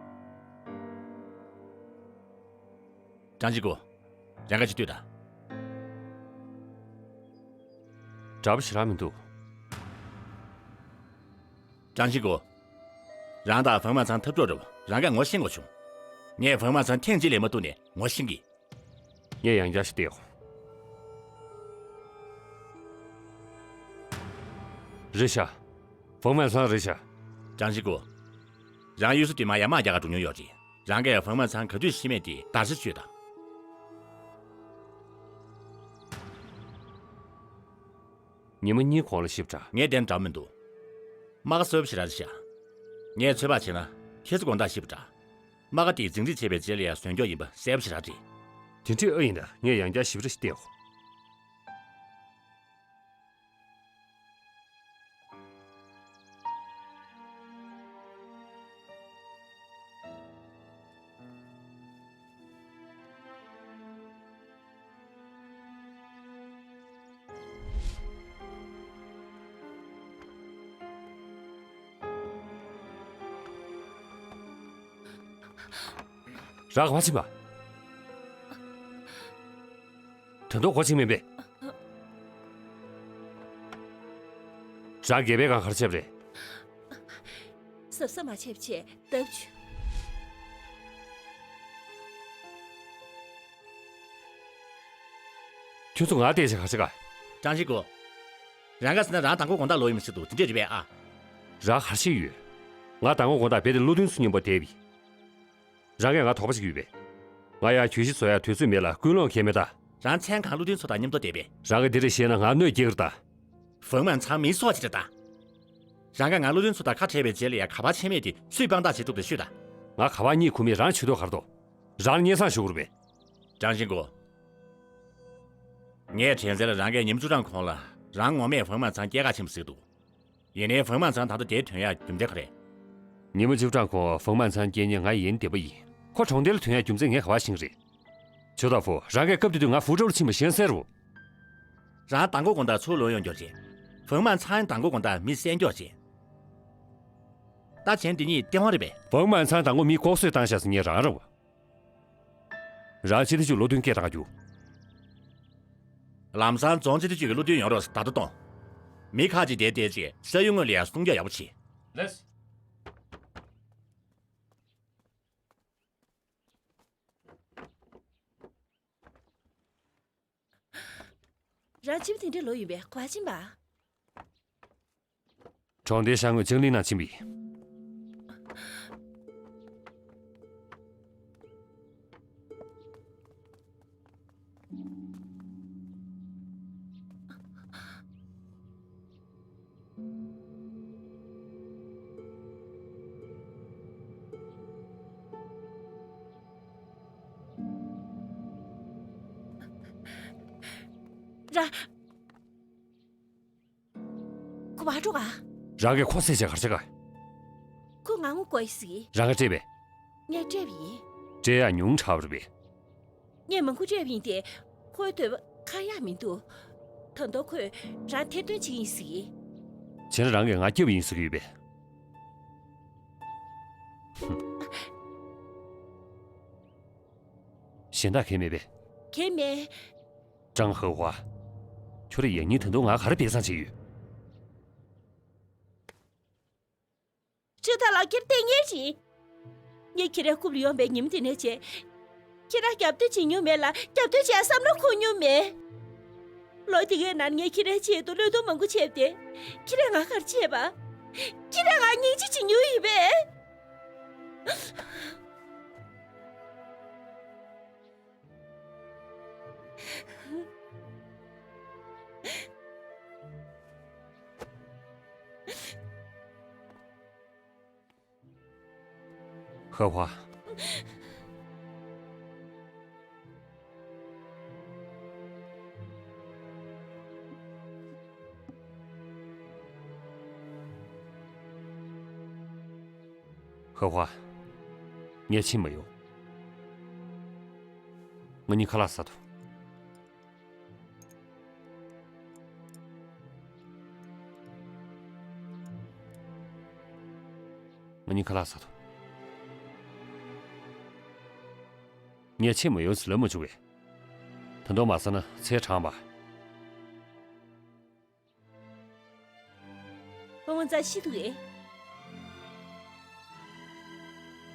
ཀྲང་ཅིན་ཀུ། རང་ག་ཅིག་ལྟོས་དང་། འདྲ་པོ་ཞེ་དྲག་མི་འདུག་ཀྲང་ཅིན་ཀུ། རང་དང་ཧྥུང་མན་ཚང་འཐབ་གྲོགས་རེད་པ། རང་ག་ངོ་ཤེས་དགོས་བྱུང་། ངས་ཧྥུང་མན་ཚང་ཐེངས་གཅིག་ལས་མ་ཐུག་ནས་ངོ་ཤེས་ཀྱི། ངས་ཡང་བསྐྱར་ཞིག་བལྟས་ཡོང་། རེད་ཤག་ཧྥུང་མན་ཚང་རེད་ཤག་ཀྲང་ཅིན་ཀུ། རང་གཡུལ་ས་དེ་མར་ཡར་དམག་རྒྱག་ག་འགྲོ་མྱོང་ཡོད་རེད། རང་གིས་ཧྥུང་མན་ཚང་ག་དུས་ཤི་མེད་དེ་བརྡར་ཤ་བཅོས་དང་། ཉི་མ་གཉིས་གོང་ལ་ཤི་པ་འདྲ། ངས་བལྟས་ན་འདྲ་མི་འདུག་རྨ་ཁ་གསོ་བ་ཞེ་དྲག་རེད་ཤག་ངས་ཚོད་དཔག་བྱས་ན་ཁྱེད་ཚོ་དགོང་དག་ཤི་པ་འདྲ། རྨ་ཁ་དེ་རྫིང་རིས་བྱས་པའི་རྗེས་ལ་ཡང་ཟོན་སྐྱོར་ཡིན་པ་གསལ་པོ་ཞེ་དྲག་རེད། དེ་འདྲས་ཨེ་ཡིན་ན་ངས་ཡང་བསྐྱར་ཞིབ་ར་ཞིག་བལྟས་ཡོང་། རང་ག་པར་ཕྱིན་པ། ད་དུང་སྒོ་ཕྱེ་མེད་པས། རང་སྒལ་པའི་སྒང་ག་རེ་བྱས་པ་རེད། གཟབ་གཟབ་མ་བྱས་པ་བྱས་བཏབ་བྱུང་། ཁྱོད་ཚོ་ང་བལྟས་བྱས་ག་རེ་བྱེད་ག་ཀྲང་ཅིན་ཀུ། རང་ག་ཟེར་ན་རང་མདང་དགོང་དགོང་དག་ལོག་ཡོང་མི་ཆེད་དུ་དེ་འདྲས་རེད་པས་ཨ། རང་ག་རེ་བྱས་ཡོད། ང་མདང་དགོང་དགོང་དག་རྦད་དེ་བློ་མཐུན་ཚོ་མཉམ་པོ་བསྡད་པ་ཡིན། རང་གིས་ང་དོགས་པ་བྱེད་ཀྱི་ཡོད་པས། ང་ཡང་གྱོད་གཞི་བཟོ་ཡག་དུས་ཚོད་མེད་ལ་ཀུན་སློང་གང་ཡང་མེད་ད། རང་མཚན་གང་བློ་མཐུན་ཚོ་དང་མཉམ་དུ་བསྡད་པས། རང་གིས་འདི་འདྲས་བཤད་ན་ང་གནོད་སྐྱེལ་གི་རེད་ད། ཧྥུང་མན་ཚང་མི་སྲོག་ཅིག་རེད་ད། རང་གིས་ང་བློ་མཐུན་ཚོ་དང་ཁ་བྲལ་བའི་རྗེས་ལ་ཡང་ག་པར་ཕྱིན་མེད་དེ་སུས་དཔང་རྟགས་བྱེད་ཐུབ་དེ་ཤོད་ད། ང་ག་པར་གཉིད་ཁུག་མེད། རང་བྱེད་དོ་ག་རེ་འདུག་རང་ལ་སྙན་སེང་ཞུ་དགོས་རེད་པས། ཀྲང་ཅིན་ཀུ། ངས་དྲན་གསལ་ལ་རང་གིས་ཉིན་བཅུ་གྲངས་གོང་ལ་ རང་ངོ་མས་ཧྥང་མན་ཚང་སྐྱེལ་ག་ཕྱིན་པ་ཟེར་འདུག། ཡིན་ནའི་ཧྥང་མན་ཚང་ད་ལྟ་འདིར་ཐོན་ཡག་རྒྱུ་མཚན་ག་རེ། ཉི་མ་བཅུ་གྲངས་གོང་ཧྥང་མན་ཚང་སྐྱེལ་མཁན་ང་ཡིན་བདེན་པ་ཡིན། ཁོ་གྲོང་རྡལ་ལ་ཐོན་ཡག་རྒྱུ་མཚན་ངས་ག་པར་ཤེས་ཀྱི་རེད། ཆོས་བདག་ཧྥུ། རང་གིས་སྐབས་དེ་དུས་ང་ཧྥུ་ཀྲོའུ་ལ་ཕྱིན་པ་ཤེས་གསལ་རེད། རང་མདང་དགོང་དགོང་དག་ཚུར་ལོག་ཡོང་རྒྱུ་རེད། ཧྥང་མན་ཚང་མདང་དགོང་དགོང་དག་མི་བསད་རྒྱུ་རེད། ད་བྱས་ན་འདི་གཉིས་སྟེས་དབང་རེད་པས། ཧྥང་མན་ཚང་མདང་དགོང་མི་ལྐོག་གསོད་བཏང་བཞག་ཟེར་མཁན་རང་རེད་པ། རང་སྤྱི་བདེ་ཅུས་བློ་མཐུན་སྐད་བཏང་རྒྱུ། ལམ་སང་རྫོང་སྤྱི་བདེ་ཅུས་ཀྱི་བློ་མཐུན་ཡོང་རོགས་ཟེར་བརྡ་ཐོ་གཏོང་། མི་ཁག་ཅིག་དེར་བསྡད་རྗེས་ས་ཡུལ་དངོས་ལ་ཡང་སྲུང་སྐྱོབ་ཡག་པོ་བྱེད། ལགས། རང་ཕྱི་པོ་དེ་འདྲ་ལོག་ཡིན་པས་ག་པར་ཕྱིན་པ། གྲོང་སྡེའི་ཤར་ངོས་ཅང་ལི་ནང་ཕྱིན་པ་ཡིན། ར། ཁོ་བ་འགྲོ་ག་རང་གིས་ཁོ་བསད་བྱས་ག་རེ་བྱེད་ག་ཁོས་ང་ངོ་རྒོལ་ཡི་ཟིག་རང་གིས་སྤྲད་པས། ངས་སྤྲད་པ་ཡིན། སྤྲད་ཡག་ཉུང་དྲགས་པ་རེད་པས། ངས་མང་པོ་སྤྲད་པ་ཡིན་ཏེ། ཁོའི་འདོད་པ་ཁ་ཡག་མི་འདུག་ད་དུང་ཁོས་རང་ཐེར་འདོན་བྱེད་ཀྱི་ཡིན་ཟེར་གི། བྱས་ན་རང་གིས་ང་སྐྱོབ་པ་ཡིན་ཟེར་གི་ཡོད་པས། ཧུམ། གཞན་དག་གས་མེད་པས། གས་མེད། ཀྲང་ཧེ་ཧྭ། ཁྱོད་རང་ཡང་སྙིང་ད་དུང་ང་ག་རེ་སྦས་གསང་བྱས་ཡོད། ཁྱོད་ད་ལག་འཁྱེར་སྟེར་ཉན་རེད། ངས་ཁྱེད་རའི་རྐུབ་ལ་ཡོང་པའི་ཉིན་དེ་ནས་བྱས། ཁྱེད་རང་རྒྱབ་གཏོད་བྱེད་མྱོང་མེད་ལ་རྒྱབ་གཏོད་བྱེད་བསམ་བློ་འཁོར་མྱོང་མེད། ལོ་དེ་གའི་ནང་ངས་ཁྱེད་རའི་ཆེད་དུ་བློས་གཏོང་མང་པོ་བྱས་ཏེ། ཁྱེད་རང་ང་ག་རེ་བྱས་པ། ཁྱེད་རང་ང་སྙིང་རྗེ་བྱེད་མྱོང་ཡོད་པས། ཧེ་ཧྭ། ཧེ་ཧྭ། ངས་ཕྱིན་མི་ཡོང་། ང་གཉིས་ཁ་ལག་ཟ་ཐུབ། ང་གཉིས་ཁ་ལག་ཟ་ཐུབ། ངས་ཕྱིན་མི་ཡོང་ཟེར་ལབ་མ་བྱུང་བས། ད་དུང་མ་ཟ་ན་ཚེ་དྲང་པ། ཧྥང་མན་ཚང་ཤི་འདུག་གས།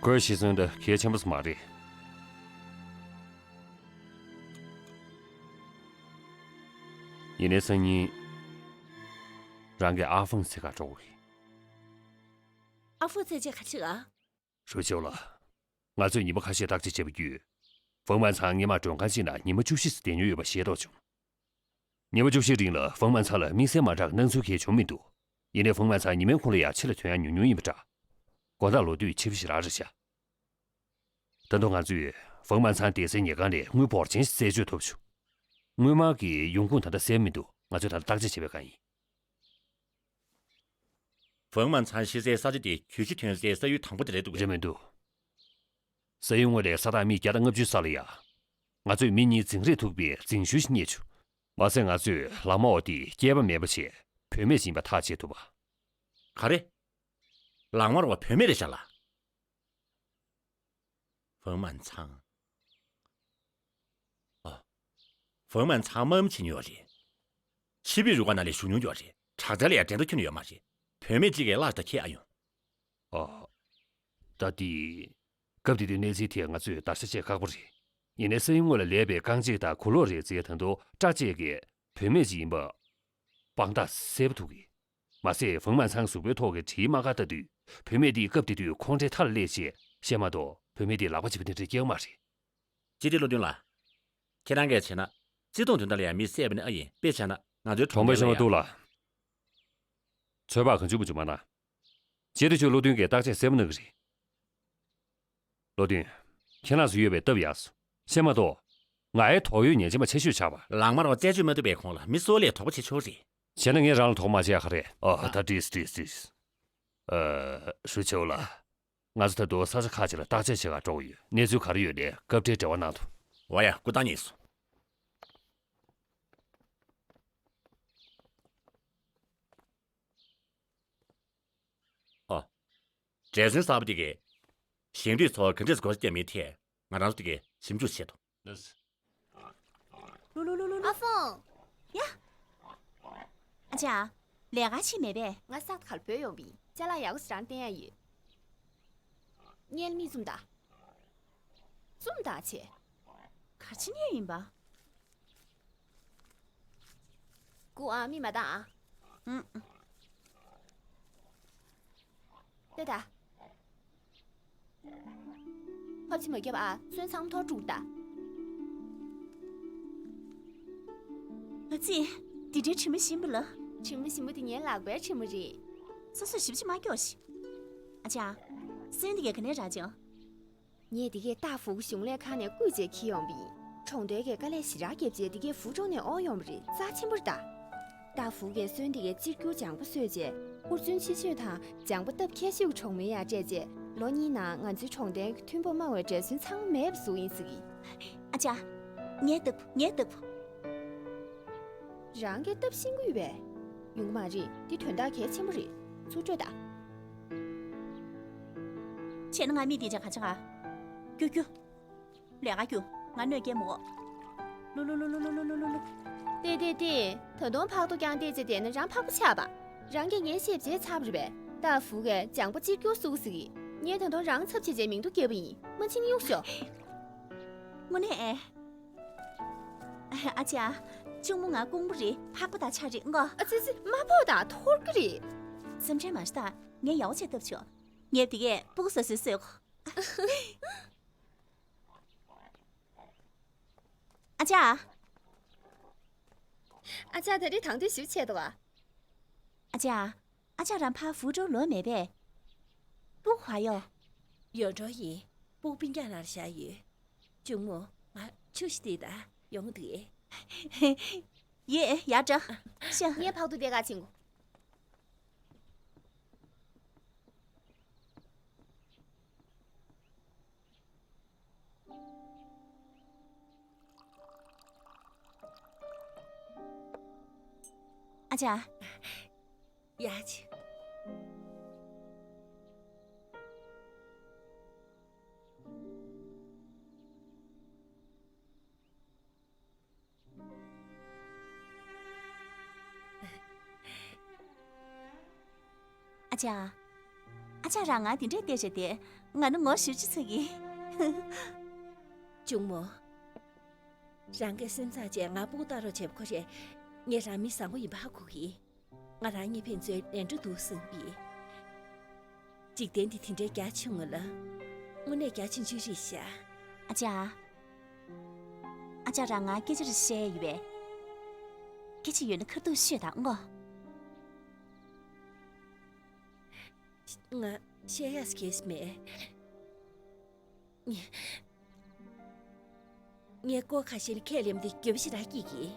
ཁོའི་ཤི་གསོན་དེ་གལ་ཆེན་པོ་ཞིག་མ་རེད། ཡིན་ནའི་སང་ཉིན་རང་གི་ཨ་ཧྥང་འཚོལ་ག་འགྲོ་དགོས་ཀྱི། ཨ་ཧྥང་འཚོལ་ཆེད་ག་ཆེ་ག་ཧྲུའུ་ཅིའུ་ལགས། ང་ཚོས་ཉི་མ་ཁ་ཤས་བརྟག་དཔྱད་བྱས་པ་བརྒྱུད། ཧྥང་མན་ཚང་སྔོན་མ་མགྲོན་ཁང་གཅིག་ནང་ཉི་མ་བཅུ་བཞི་ཙམ་བསྡད་མྱོང་ཡོད་པ་ཤེས་རྟོགས་བྱུང་། ཉི་མ་བཅུ་བཞིའི་རིང་ལ་ཧྥང་མན་ཚང་ལ་དམིགས་བསལ་མ་འདྲ་བའི་སྣང་ཚུལ་གང་ཡང་བྱུང་མི་འདུག་ཡིན་ནའི་ཧྥང་མན་ཚང་ཉི་མའི་ཁོངས་ལ་ཡང་ཕྱི་ལ་ཐོན་ཡག་ཉུང་ཉུང་ཡིན་པ་འདྲ། དགོང་དག་ལོ་དུས་ཕྱི་པོ་ཞིག་རང་རེད་ཤག་ད་དུང་ང་ཚོས་ཧྥང་མན་ཚང་བསྡད་སའི་ཉལ་ཁང་ནས་དངུལ་འབོར་ཆེན་ཞིག་རྩད་གཅོད་ཐུབ་བྱུང་། དངུལ་སྨར་གྱི་ཡོང་ཁུངས་ད་ལྟ་གསལ་མི་འདུག་ང་ཚོས་ད་ལྟ་བརྟག་དཔྱད་བྱེད་པའི་སྒང་ཡིན། ཧྥང་མན་ཚང་ཤི་སའི་ས་ཆ་དེ་གྱོད་གཞི་ཐོན་སའི་ས་ཡུལ་དང་པོ་དེ་རེད་འདུག་གས། རེད་མི་འདུག་ས་ཡུལ་དངོས་ལ་ས་ཐག་མིལ་བརྒྱ་དང་ལྔ་བཅུ་ས་ལ་ཡ། ང་ཚོས་མི་གཉིས་འཛིང་རེས་ཐུག་པའི་འཛིང་ཤུལ་ཞིག་རྙེད་བྱུང་། མ་ཟད་ང་ཚོས་ལག་དམར་བ་དེ་སྐྱེས་པ་མེད་པ་བྱས་བུད་མེད་ཅིག་ཡིན་པ་ཐག་བཅད་ཐུབ་པ། ག་རེ། ལག་དམར་བ་བུད་མེད་རེད་ཤག་ལགས། ཧྥང་མན་ཚང་། ཨ། ཧྥང་མན་ཚང་དམག་མི་བྱེད་མྱོང་ཡོད་རེད། ཕྱི་པའི་རུ་ཁག་ནང་ལ་ཞུགས་མྱོང་ཡོད་རེད། དྲག་རྩལ་ལ་ཡང་འགྲན་ཟླ་ཁྱོན་ནས་ཡོད་མ་རེད། བུད་མེད་གཅིག་གིས་གླགས་ཤིག་ད་ཁྱེར་ཨ་ཡོང་། ཨ། ད་དེ། སྐབས་དེ་དུས་གནས་ཚུལ་དེ་ང་ཚོས་བརྡར་ཤ་བཅད་ཁག་པོ་རེད། ཡིན་ནའི་ས་ཡུལ་དངོས་ལ་ལས་པའི་རྐང་རྗེས་དང་གུ་ལོག་རེས་རྩལ་ད་དུང་སྐྲ་བཅད་ཀྱིས་བུད་མེད་ཅིག་ཡིན་པ་དཔང་རྟགས་གསལ་པོ་ཐུག་གི། མ་ཟད་ཧྥང་མན་ཚང་གཟུགས་པོའི་ཐོག་གི་གྲིའི་རྨ་ཁ་ལྟ་དུས་བུད་མེད་འདིས་སྐབས་དེ་དུས་ཁོང་ཁྲོའི་མཐའ་ལ་སླེབས་ཞེས་བཤད་མ་གཏོགས་བུད་མེད་འདིས་ལག་པ་གཅིག་པོ་དེ་འདྲ་སྐྱེལ་མ་རེད། སྤྱི་བདེ་བློ་མཐུན་ལགས། ཁྱེད་རང་གིས་བྱས་ན་བརྩི་མཐོང་དོན་དག་ལ་ཡང་མི་བསད་པ་ནི་ཨ་ཡིན། དཔེ་བྱས་ན་ང་ཚོའི་གྲོང་པ་ཆེན་པོ་ཡང་འདུག་ལགས། ཚོད་དཔག་གང་བྱུང་མང་བྱུང་མ་གནང་། སྤྱི་བདེ་ཅུས་བློ་མཐུན་གྱིས་བརྟག་དཔྱད་གསལ་པོ་གནང་གི་རེད། བློ་མཐུན། ཁྱེད་རང་ཚོ་ཡོད་པའི་སྟབས་ཡག་སོང་། བཤད་མ་གཏོགས། ང་ཡི་དོགས་ཡོད་ཉེན་ཆེ་མ་ཆེ་ཤོས་ཆགས་པ། ལག་དམར་བ་རྩད་གཅོད་མ་ཐུབ་པའི་གོང་ལ་མི་སྲོག་ལས་དོགས་པ་བྱེད་ཆོག་རེད། བྱས་ན་ངས་རང་ལ་ཐོག་མ་བྱས་ཁ་རེད། ཨོ་ད་བྲིས་བྲིས་བྲིས། ཨ། ཧྲུའུ་ཆོའུ་ལགས། ང་ཚོ་ད་དུང་ས་ཆ་ཁག་ཅིག་ལ་བརྟག་དཔྱད་བྱེད་གར་འགྲོ་གི་ཡོད། གནས་ཚུལ་ག་རེ་ཡོད་ནའི་སྐབས་འཕྲལ་འབྲེལ་བ་གནང་དང་། འོ་ཡ། སྐུ་བཏང་ཉེས་སོང་། ཨོ། འབྲས་སོན་གསར་པ་དེ་གས་ཞིང་ལས་ཚོར་ག་འདྲས་སྒོ་རྒྱག་མིན་ཐད་ང་རང་ཚོ་དེ་གས་ཞིབ་འཇུག་བྱེད་དོ། ལུ་ལུ་ལུ་ལུ། ཨ་ཧྥང་། ཡ། ཨ་ཅག་ལས་ཀ་བྱེད་མེད་པས། ང་ས་ཁར་བུད་ཡོང་བི། ཅ་ལག་ཡག་པོ་ཞིག་རང་བསྟན་ཡ་ཡོད། ངའི་མིག་བཙུམ་ད། བཙུམ་ད་བྱས། ག་ཅི་ནས་ཡིན་པ། སྐུ་ཨ་མི་མ་བཏང་ཨ། ཨུམ། ལྟོས་དང་། ཕབ་ཆེ་མ་བརྒྱབ་ཨ། སོན་ཚང་མ་འཐོར་དཀྲུག་ད། ཨ་ཙི། འདི་འདྲའི་དྲི་མ་ཞིམ་པ་ལ། དྲི་མ་ཞིམ་པོ་དེ་ངའི་ལག་པའི་དྲི་མ་རེད། སོ་སོས་ཞིབ་ཅིག་མ་སྐྱོར་ཞིག་ཨ་ཅག་སོན་དེ་གས་ག་ནས་རག་ཅིང་། ངས་དེ་གས་ཏཱ་ཧྥུའུ་གཞུང་ལས་ཁང་ནས་བརྐུས་བྱས་འཁྱེར་ཡོང་བ་ཡིན། གྲོང་རྡལ་གྱི་དཀའ་ལས་ཞེ་དྲག་བརྒྱབ་རྗེས་དེ་གས་ཧྥུའུ་ཀྲོའུ་ནས་དབོར་ཡོང་བ་རེད། རྩ་ཆེན་པོ་རེད་ད། ཏཱ་ཧྥུའུ་གིས་སོན་དེ་གས་གཅེར་གྱུར་ལྗང་པོ་བཟོས་རྗེས་ཧུར་བརྩོན་ཆེ་ཤོས་དང་ལྗང་པོ་སྟབས་མཁས་ཤོས་ཀྱི་གྲོང་མི་ཡར་སྤྲད་རྗེས་ལོ་གཉིས་ནང་ང་ཚོའི་གྲོང་རྡལ་གྱི་མཐུན་པ་མང་བའི་འབྲས་སོན་ཚང་མ་མེད་པ་བཟོ་གི་ཡིན་ཟེར་གི། ཨ་ཅག་ངའི་སྟབས་བུ། ངའི་སྟབས་བུ། རང་གིས་སྟབས་ཤེས་ཀྱི་ཡོད་པས། ཡོང་གི་མ་རེད། འདི་དོན་དག་གལ་ཆེན་པོ་རེད། ཚུར་སྤྲོད་དང་། བྱས་ན་ང་མི་འདི་འདྲ་ག་ཅི་ག་རྒྱུག་རྒྱུག་ལས་ཀ་རྒྱུག་ང་གནོད་སྐྱེལ་མི་དགོས། ལུ་ལུ། ཏེ་ཏེ་ཏེ། ད་དུང་ཕག་ཏོ་རྐྱང་བལྟས་བྱས་བསྡད་ན་རང་ཕག་པ་ཆགས་པ། རང་གིས་ངའི་བཤད་བྱས་ཚར་བ་རེད་པས། ཏཱ་ཧྥུའུ་གིས་ལྗང་པོ་གཅེར་གྱུར་བཟོ་གི་ཟེར་གི། ངས་ད་དུང་རང་ཚབ་བྱས་བྱས་མིང་ཐོ་བཀོད་པ་ཡིན། མ་ཕྱིན་གཡུག་ཤོག་དངོས་གནས། ཨ་ཅག་གཅུང་མོ་ང་ཀོང་པོ་རེད། ཕག་པ་དང་ཆ་རེད་ངོ་། ཨ་ཙི་ཙི། མ་ཕོག་དང་། འཐོར་གི་རེད། སེམས་ཁྲལ་མ་བྱེད་ད། ངས་ཡག་པོ་བྱས་བཏབ་ཆོག་ངས་འདི་གས་སྤུ་གུ་བཟོ་སྲོལ་བཟོས་གོ། ཨ་ཅག་ཨ་ཅག་ད་རེས་དང་དུས་ཞིབ་བྱས་འདུག་ག་ཨ་ཅག་ཨ་ཅག་རང་ཕར་ཧྥུའུ་ཀྲོའུ་ལོག་མེད་པས། སྤུ་གུ་ག་ཡོད། ཡོད་འགྲོ་ཡིན། སྤུ་གུ་སྤུན་ཀྱག་ནང་བཞག་ཡོད། གཅུང་མོ། ང་ཆུ་ཞིག་སྟེར་དང་། ཡོང་གི་འདུག་གས། ཡེ། ཡར་འགྲོ། ཤ། ངས་ཕག་ཏུ་དེ་ག་ཕྱིན་གོ། ཨ་ཅག་ཡ་ཆི། ཨ་ཅག་ཨ་ཅག་རང་ང་དེ་འདྲས་བལྟས་བྱས་བསྡད། ང་ནི་ངོ་ཤེས་ཅི་ཚ་གི། གཅུང་མོ། རང་གི་སེམས་བཟང་བྱས་ང་སྤུ་གུ་ལྟ་རོགས་བྱེད་པ་ཁོ་རེད། ངས་རང་མི་བཟང་པོ་ཡིན་པ་ཧ་གོ་གི། ང་རང་གཉིས་ཕན་ཚུན་ལན་འགྲོ་འདུག་བསམ་གི། འཇིག་རྟེན་འདི་དེ་འདྲའི་རྒྱ་ཆེ་ངོ་ལ། དངོས་གནས་རྒྱ་ཆེན་ཅིག་རེད་ཤག་ཨ་ཅག་ཨ་ཅག་རང་ང་སྐད་ཆ་རེ་བཤད་ཡོད་པས། སྐད་ཆ་ཡོད་ན་ཁ་ཐུག་ཤོད་དང་ངོ་། ང་བཤད་ཡག་གང་ཡང་མེད། ངས་ཀོ་ཁ་ཤས་ལ་ཁས་ལེན་པ་དེ་འགྱོད་པ་ཞེ་དྲག་སྐྱེས་ཀྱི།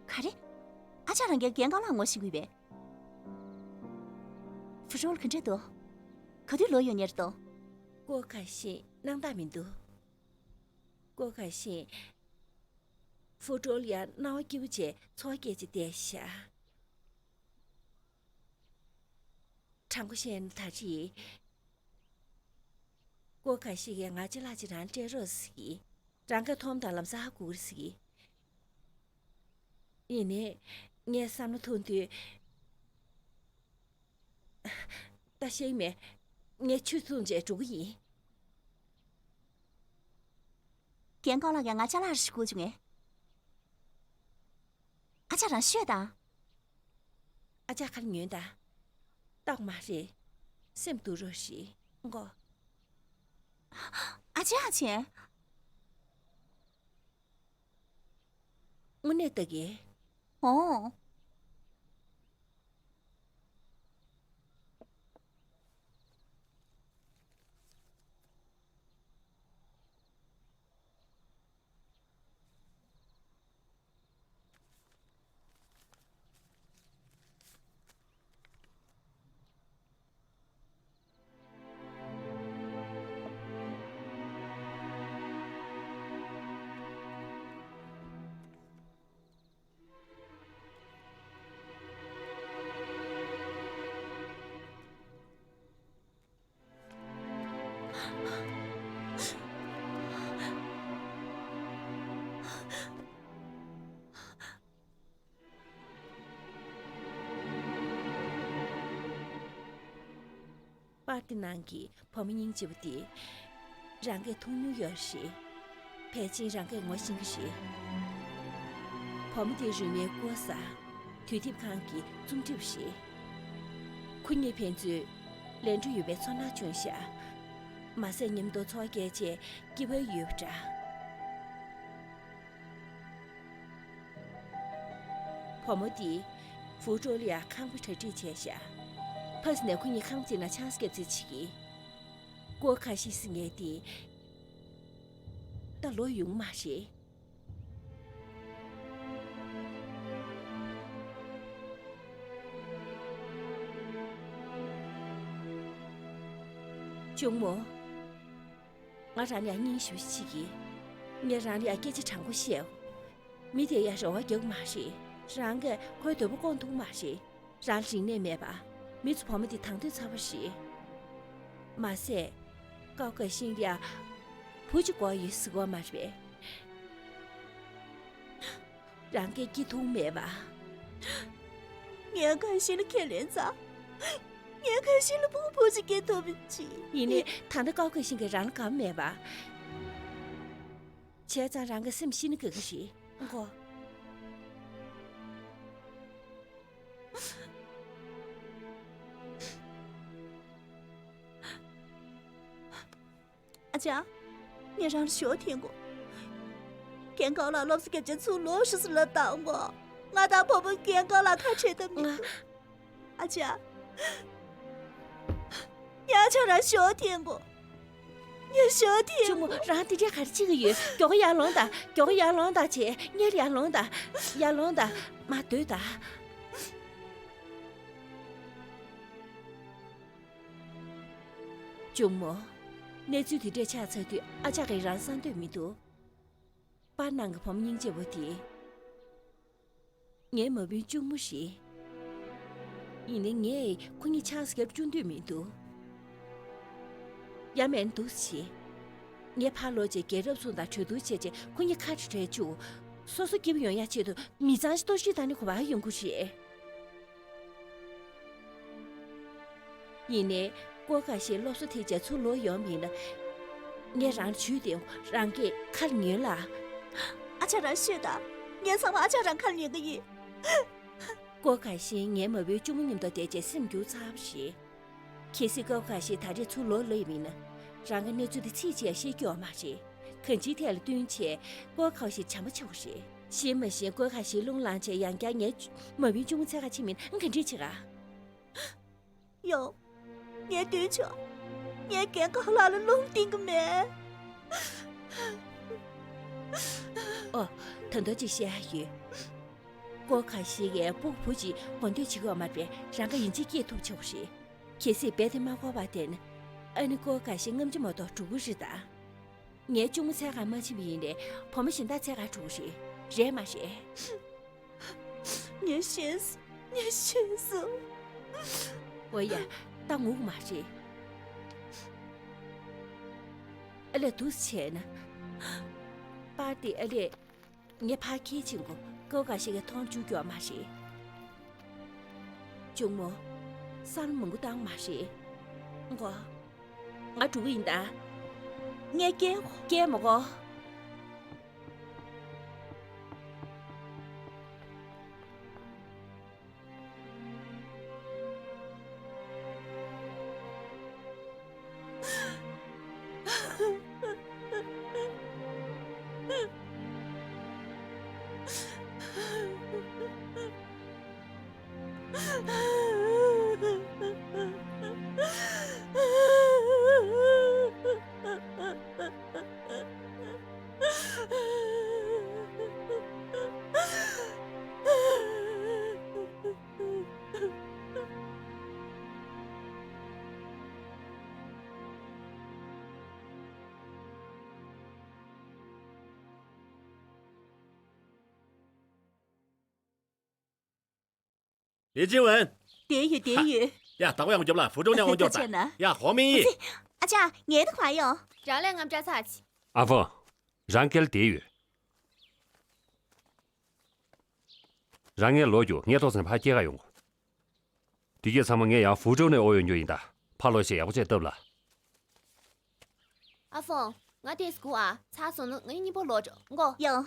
ག་རེ། ཨ་ཅག་རང་གིས་རྒན་རྒོན་ལགས་ངོ་ཤེས་ཀྱི་ཡོད་པས། ཧྥུ་ཀྲོའུ་ག་འདྲ་འདུག་ག་དུས་ལོག་ཡོང་མཁན་རེད་འདུག་ཀོ་ཁ་ཤས་སྣང་དག་མི་འདུག་ཀོ་ཁ་ཤས་ཧྥུ་ཀྲོའུ་ལ་ཡང་སྣང་བ་སྐྱིད་པོ་བྱས་ཚོར་བ་སྐྱེས་བྱས་བསྡད་ཤག་དྲང་པོ་བཤད་ན་ད་རེས། ཀོ་ཁ་ཤས་ཀྱིས་ང་ཅ་ལག་ཅིག་རང་སྤྲད་རོགས་ཟེར་གི། རང་གིས་མཐོང་དང་ལམ་སང་ཧ་གོ་གི་རེད་ཟེར་གི། ཡིན་ནའི། ངས་བསམ་བློ་ཐོངས་དུས། ད་བཤད་ཀྱི་མེད། ངས་ཆུ་འཐུང་བྱས་འགྲོ་གི་ཡིན། རྒན་རྒོན་ལགས་ཀྱིས་ང་ཅ་ལག་རེ་ཞིག་བསྐུར་བྱུང་ངས། ཨ་ཅག་རང་ཤོད་དང་། ཨ་ཅག་ཁ་ལ་ཉོན་དང་། རྟགས་མ་རེད། སེམས་སྡུག་རོགས་ཞིག་མགོ། ཨ་ཅག་ཨ་ཅེ། དངོས་གནས་ལྟ་གི། ཨོ། པར་ཏི་ནང་གི་བུ་མོ་སྙིང་རྗེ་པོ་དེ། རང་གིས་མཐོང་མྱོང་ཡོད་རེད། ཕལ་ཆེར་རང་གིས་ངོ་ཤེས་ཀྱི་རེད། བུ་མོ་དེ་རིང་མིན་ཀོ་ས། དུས་དེབ་ཁང་གི་རྩོམ་སྒྲིག་པ་རེད། ཁོ་གཉིས་ཕན་ཚུན་ལས་འཕྲོ་ཡོད་པའི་ཚོར་སྣང་བྱུང་ཤག་མ་ཟད་མཉམ་དུ་འཚོ་བ་སྐྱེལ་ཆེད་སྐྱིད་པོ་ཡོད་པ་འདྲ། བུ་མོ་དེས་ཧྥུ་ཀྲོ་ལ་ཡ་ཁང་པ་གྲ་སྒྲིག་བྱས་ཤག་ཕ་སི་ནས་ཁོ་གཉིས་ཁང་པ་དེ་ནང་ཆང་ས་བརྒྱབ་རྩིས་བྱེད་ཀྱི། ཀོ་ཁ་ཤི་སི་ངས་དེ་ད་ལོ་ཡོང་མ་རེད། གཅུང་མོ། ང་རང་ལ་ཡ་སྙིང་ཞེ་པོ་ཅིག་བྱེད་ཀྱི། ངས་རང་ལ་ཡ་སྐད་ཆ་དྲང་པོ་བཤད། མི་དེ་ཡ་རེ་བ་རྒྱག་གི་མ་རེད། རང་གིས་ཁོའི་འདོད་པ་སྐོང་ཐུབ་ཀྱི་མ་རེད། རང་ལ་རིག་གནས་མེད་པ། མི་ཚོ་བུ་མོ་དེ་དང་དོད་ཚ་བ་རེད། མ་ཟད། ཀའོ་ཀའེ་ཤིན་ལ་ཡ་བུ་གཅིག་དགོས་ཡོད་ཟེར་གྱི་ཡོད་མ་རེད་པས། རང་གིས་སྐྱིད་ཐུབ་མེད་པ། ངས་ཀའེ་ཤིན་ལ་ཁས་ལེན་ཚར། ངས་ཀའེ་ཤིན་ལ་སྤུ་གུ་བུ་གཅིག་སྐྱེ་ཐུབ་པ་བྱེད། ཡིན་ནའི་ད་ལྟ་ཀའོ་ཀའེ་ཤིན་གྱིས་རང་ལ་དགའ་པོ་མེད་པ། བྱས་ཙང་རང་གི་སེམས་ཤི་ན་དགའ་གི་རེད། ཨང་གོ། ཨ་ཅག་ངས་རང་ལ་ཞུ་བ་འཐེན་གོ། རྒན་ཁའོ་ལགས་སློབ་གསོ་བརྒྱབ་བྱས་ཚུར་ལོག་ཤོག་ཟེར་ལབ་བཏང་གོ། ང་དང་བུ་མོ་རྒན་ཁའོ་ལགས་ཁ་བྲལ་ཐབས་མི་འདུག་ཨ་ཅག་ངས་ཨ་ཅག་རང་ཞུ་བ་འཐེན་གོ། ངས་ཞུ་བ་འཐེན་གོ། གཅུང་མོ། རང་དེ་འདྲའི་ག་རེ་བྱེད་ཀྱི་ཡོད། མགྱོགས་པོ་ཡར་ལོངས་དང་། མགྱོགས་པོ་ཡར་ལོངས་དང་བྱས། སྔོན་ལ་ཡར་ལོངས་དང་། ཡར་ལོངས་དང་། མར་སྡོད་དང་། གཅུང་མོ། གནས་ཚུལ་དེ་འདྲ་ཆགས་ཚར་དུས་ཨ་ཅག་གིས་རང་གསང་འདོད་མི་འདུག་པར་ནང་གི་བུ་མོ་སྙིང་རྗེ་པོ་དེ། ངའི་མ་བུའི་གཅུང་མོ་རེད། ཡིན་ནའི་ངས་ཁོ་གཉིས་ཆང་ས་བརྒྱབ་བཅུག་འདོད་མི་འདུག་ཡང་མིན་འདུག་སེ་བྱེད། ངས་ཕར་ལོག་བྱས་རྒན་རབས་ཚོ་དང་གྲོས་བསྡུར་བྱས་རྗེས་ཁོ་གཉིས་ཁ་བྲལ་བཅུག་སོ་སོ་སྐྱིད་པོ་ཡོང་ཡག་ཆེད་དུ་མི་ཚང་ཞིག་གཏོར་བཤིག་བཏང་ནས་ག་པར་ཡོང་དགོས་རེད། ཡིན་ནའི་ཀོ་ཁ་ཤིས་སློབ་གསོ་ཐེབས་བྱས་ཚུར་ལོག་ཡོང་བ་ཡིན་ན། ངས་རང་ལ་ཇུས་འདེབས། རང་གིས་ཁ་ལ་ཉོན་ལ། ཨ་ཅག་རང་ཤོད་དང་། ངས་ཚང་མ་ཨ་ཅག་རང་ཁ་ལ་ཉོན་གྱི་ཡིན། ཀོ་ཁ་ཤིས་ངའི་མ་བུའི་གཅུང་མོ་མཉམ་དུ་བསྡད་བྱས་སེམས་འགྱུར་ཚར་བ་རེད། གལ་སྲིད་ཀོ་ཁ་ཤིས་ད་རེས་ཚུར་ལོག་ལབ་ཡོད་པ་ཡིན་ན། རང་གིས་གནས་ཚུལ་དེ་ཚིག་གཅིག་ཡང་ཤེས་ཀྱི་ཡོད་མ་རེད། གང་ཅིའི་ཐད་ལ་བསྟུན་བྱས་ཀོ་ཁ་ཤིས་བྱམས་པོ་ཆེ་བ་རེད། ཤེས་མ་ཤེས་ཀོ་ཁ་ཤིས་རླུང་ལངས་བྱས་ཡང་བསྐྱར་ངའི་མ་བུའི་གཅུང་མོ་འཚོལ་ག་ཕྱིན་པ་ཡིན་ན་ག་འདྲས་བྱེད་ག་ཡོང་། ངས་མདུན་ཕྱོགས། ངས་རྒན་ཁའོ་ལགས་ལ་རླུང་གཏིང་གི་མེད། ཨོ། ད་དུང་གཅིག་བཤད་ཡ་ཡོད། ཀོ་ཁ་ཤིས་ཀྱིས་སྤུ་གུ་བུ་གཅིག་དགོས་འདོད་བྱེད་ཀྱི་ཡོད་མ་རེད་པས། རང་གིས་ཡིན་གཅིག་སྐྱེས་ཐུབ་ཆོག་རེད། གལ་སྲིད་རྦད་དེ་མ་གོ་བ་བསྡད་ན། ཨ་ནི་ཀོ་ཁ་ཤིས་རྔམ་བརྗིད་མ་གཏོགས་འགྲོ་གི་རེད་ད། ངའི་གཅུང་མོ་འཚོལ་ག་མ་ཕྱིན་པ་ཡིན་ནའི་བུ་མོ་གཞན་དག་འཚོལ་ག་འགྲོ་གི་རེད། རེད་མ་རེད། ངས་ཤེས་སོང་། ངས་ཤེས་སོང་། འོ་ཡ། ད་ངུ་གི་མ་རེད། ཨ་ལས། འདུག་སེ་བྱས་ན། པར་དེ་ཨ་ལས། ངས་ཕར་འཁྱེར་ཕྱིན་གོ། ཀོ་ཁ་ཤིས་ཀྱིས་མཐོང་བཅུག་རྒྱུ་མ་རེད། གཅུང་མོ། བསམ་བློ་མང་པོ་བཏང་མ་རེད། ཨང་གོ། ང་འགྲོ་གི་ཡིན་ད། ངས་སྐྱེལ་གོ། སྐྱེལ་མ་གོ། ལི་ཅིན་ཝུན། བསྡད་ཡོད། བསྡད་ཡོད། ཡ། བདག་པོ་ཡང་མགྱོགས་ལ། ཧྥུ་ཀྲོའུ་ནས་དབང་སྒྱུར་དང་། ཡ། ཧོ་མིན་ཡི། ཨ་ཅག་ངའི་ཐོག་མར་ཡོང་། རང་ལས་ངམ་ཅག་ཚ་ཆི། ཨ་ཕོ། རང་སྐྱེལ་བསྡད་ཡོད། རང་ངས་ལོག་རྒྱུ་ངས་ཐོག་ཚན་ཕར་སྐྱེལ་ག་ཡོང་གོ། དེ་གས་ཚང་མ་ངས་ཡང་ཧྥུ་ཀྲོའུ་ནས་དབོར་ཡོང་རྒྱུ་ཡིན་ད། ཕར་ལོག་བྱས་ཡག་པོ་བྱས་བཏབ་ལ། ཨ་ཧྥང་། ང་དེས་སྒུག་ཨ། ཚར་སོང་ན་ང་གཉིས་གཉིས་པོ་ལོག་འགྲོ་མགོ། ཡང་།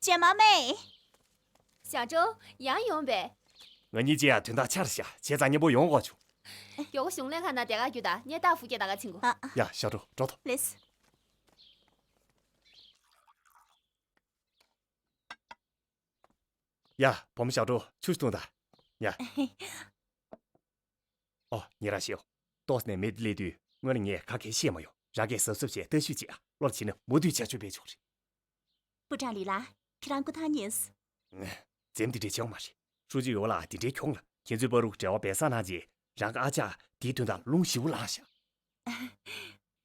ཇེ་མ་མེ། ཞའོ་ཀྲོའུ། ཡང་ཡོང་པས། ང་གཉིས་ཀྱིས་ཡང་དོན་དག་ཆར་བཞག་བྱས་ཙང་མཉམ་པོ་ཡོང་དགོས་བྱུང་། མགྱོགས་པོ་གཞུང་ལས་ཁང་ནང་དེ་ག་རྒྱུ་དང་ངས་ཏ་ཧྥུ་སྐད་ད་ག་ཕྱིན་གོ། ཨ། ཡ་ཞའོ་ཀྲོའུ་འགྲོ་ཐོ། ལེས། ཡ་བུ་མོ་ཞའོ་ཀྲོའུ་ཆུ་ཞིག་འཐུང་དང་། ཡ། ཨོ་ཉེ་རང་ཞིའོ། ཏོག་ཙམ་ནས་མེད་དེ་སླེབས་དུས་སྔོན་ལ་ངས་ག་གེ་བཤད་མ་ཡོང་། རང་གིས་གཟབ་གཟབ་བྱས་ལྟ་ཞིབ་བྱེད་ཨ། བློར་བྱས་ན་མུ་མཐུད་བྱ་སྤྱོད་སྤེལ་ཆོག་རེད། པུ་ཀྲང་ལི་ལགས། ཁྱེད་རང་སྐུ་ཐང་ཉེས། འཛེམ་དེ་འདྲས་བྱེད་དགོས་མ་རེད། ཧྲུའུ་ཅི་ཡོ་ལགས་དེ་འདྲའི་གྱོང་ལ། ཁྱེད་ཚོའི་པ་རུག་འབྲེལ་བ་སྦས་གསང་གནང་རྗེས་རང་གི་ཨ་ཅག་དེའི་དོན་དག་རླུང་ཞེ་པོ་ལངས་ཤག་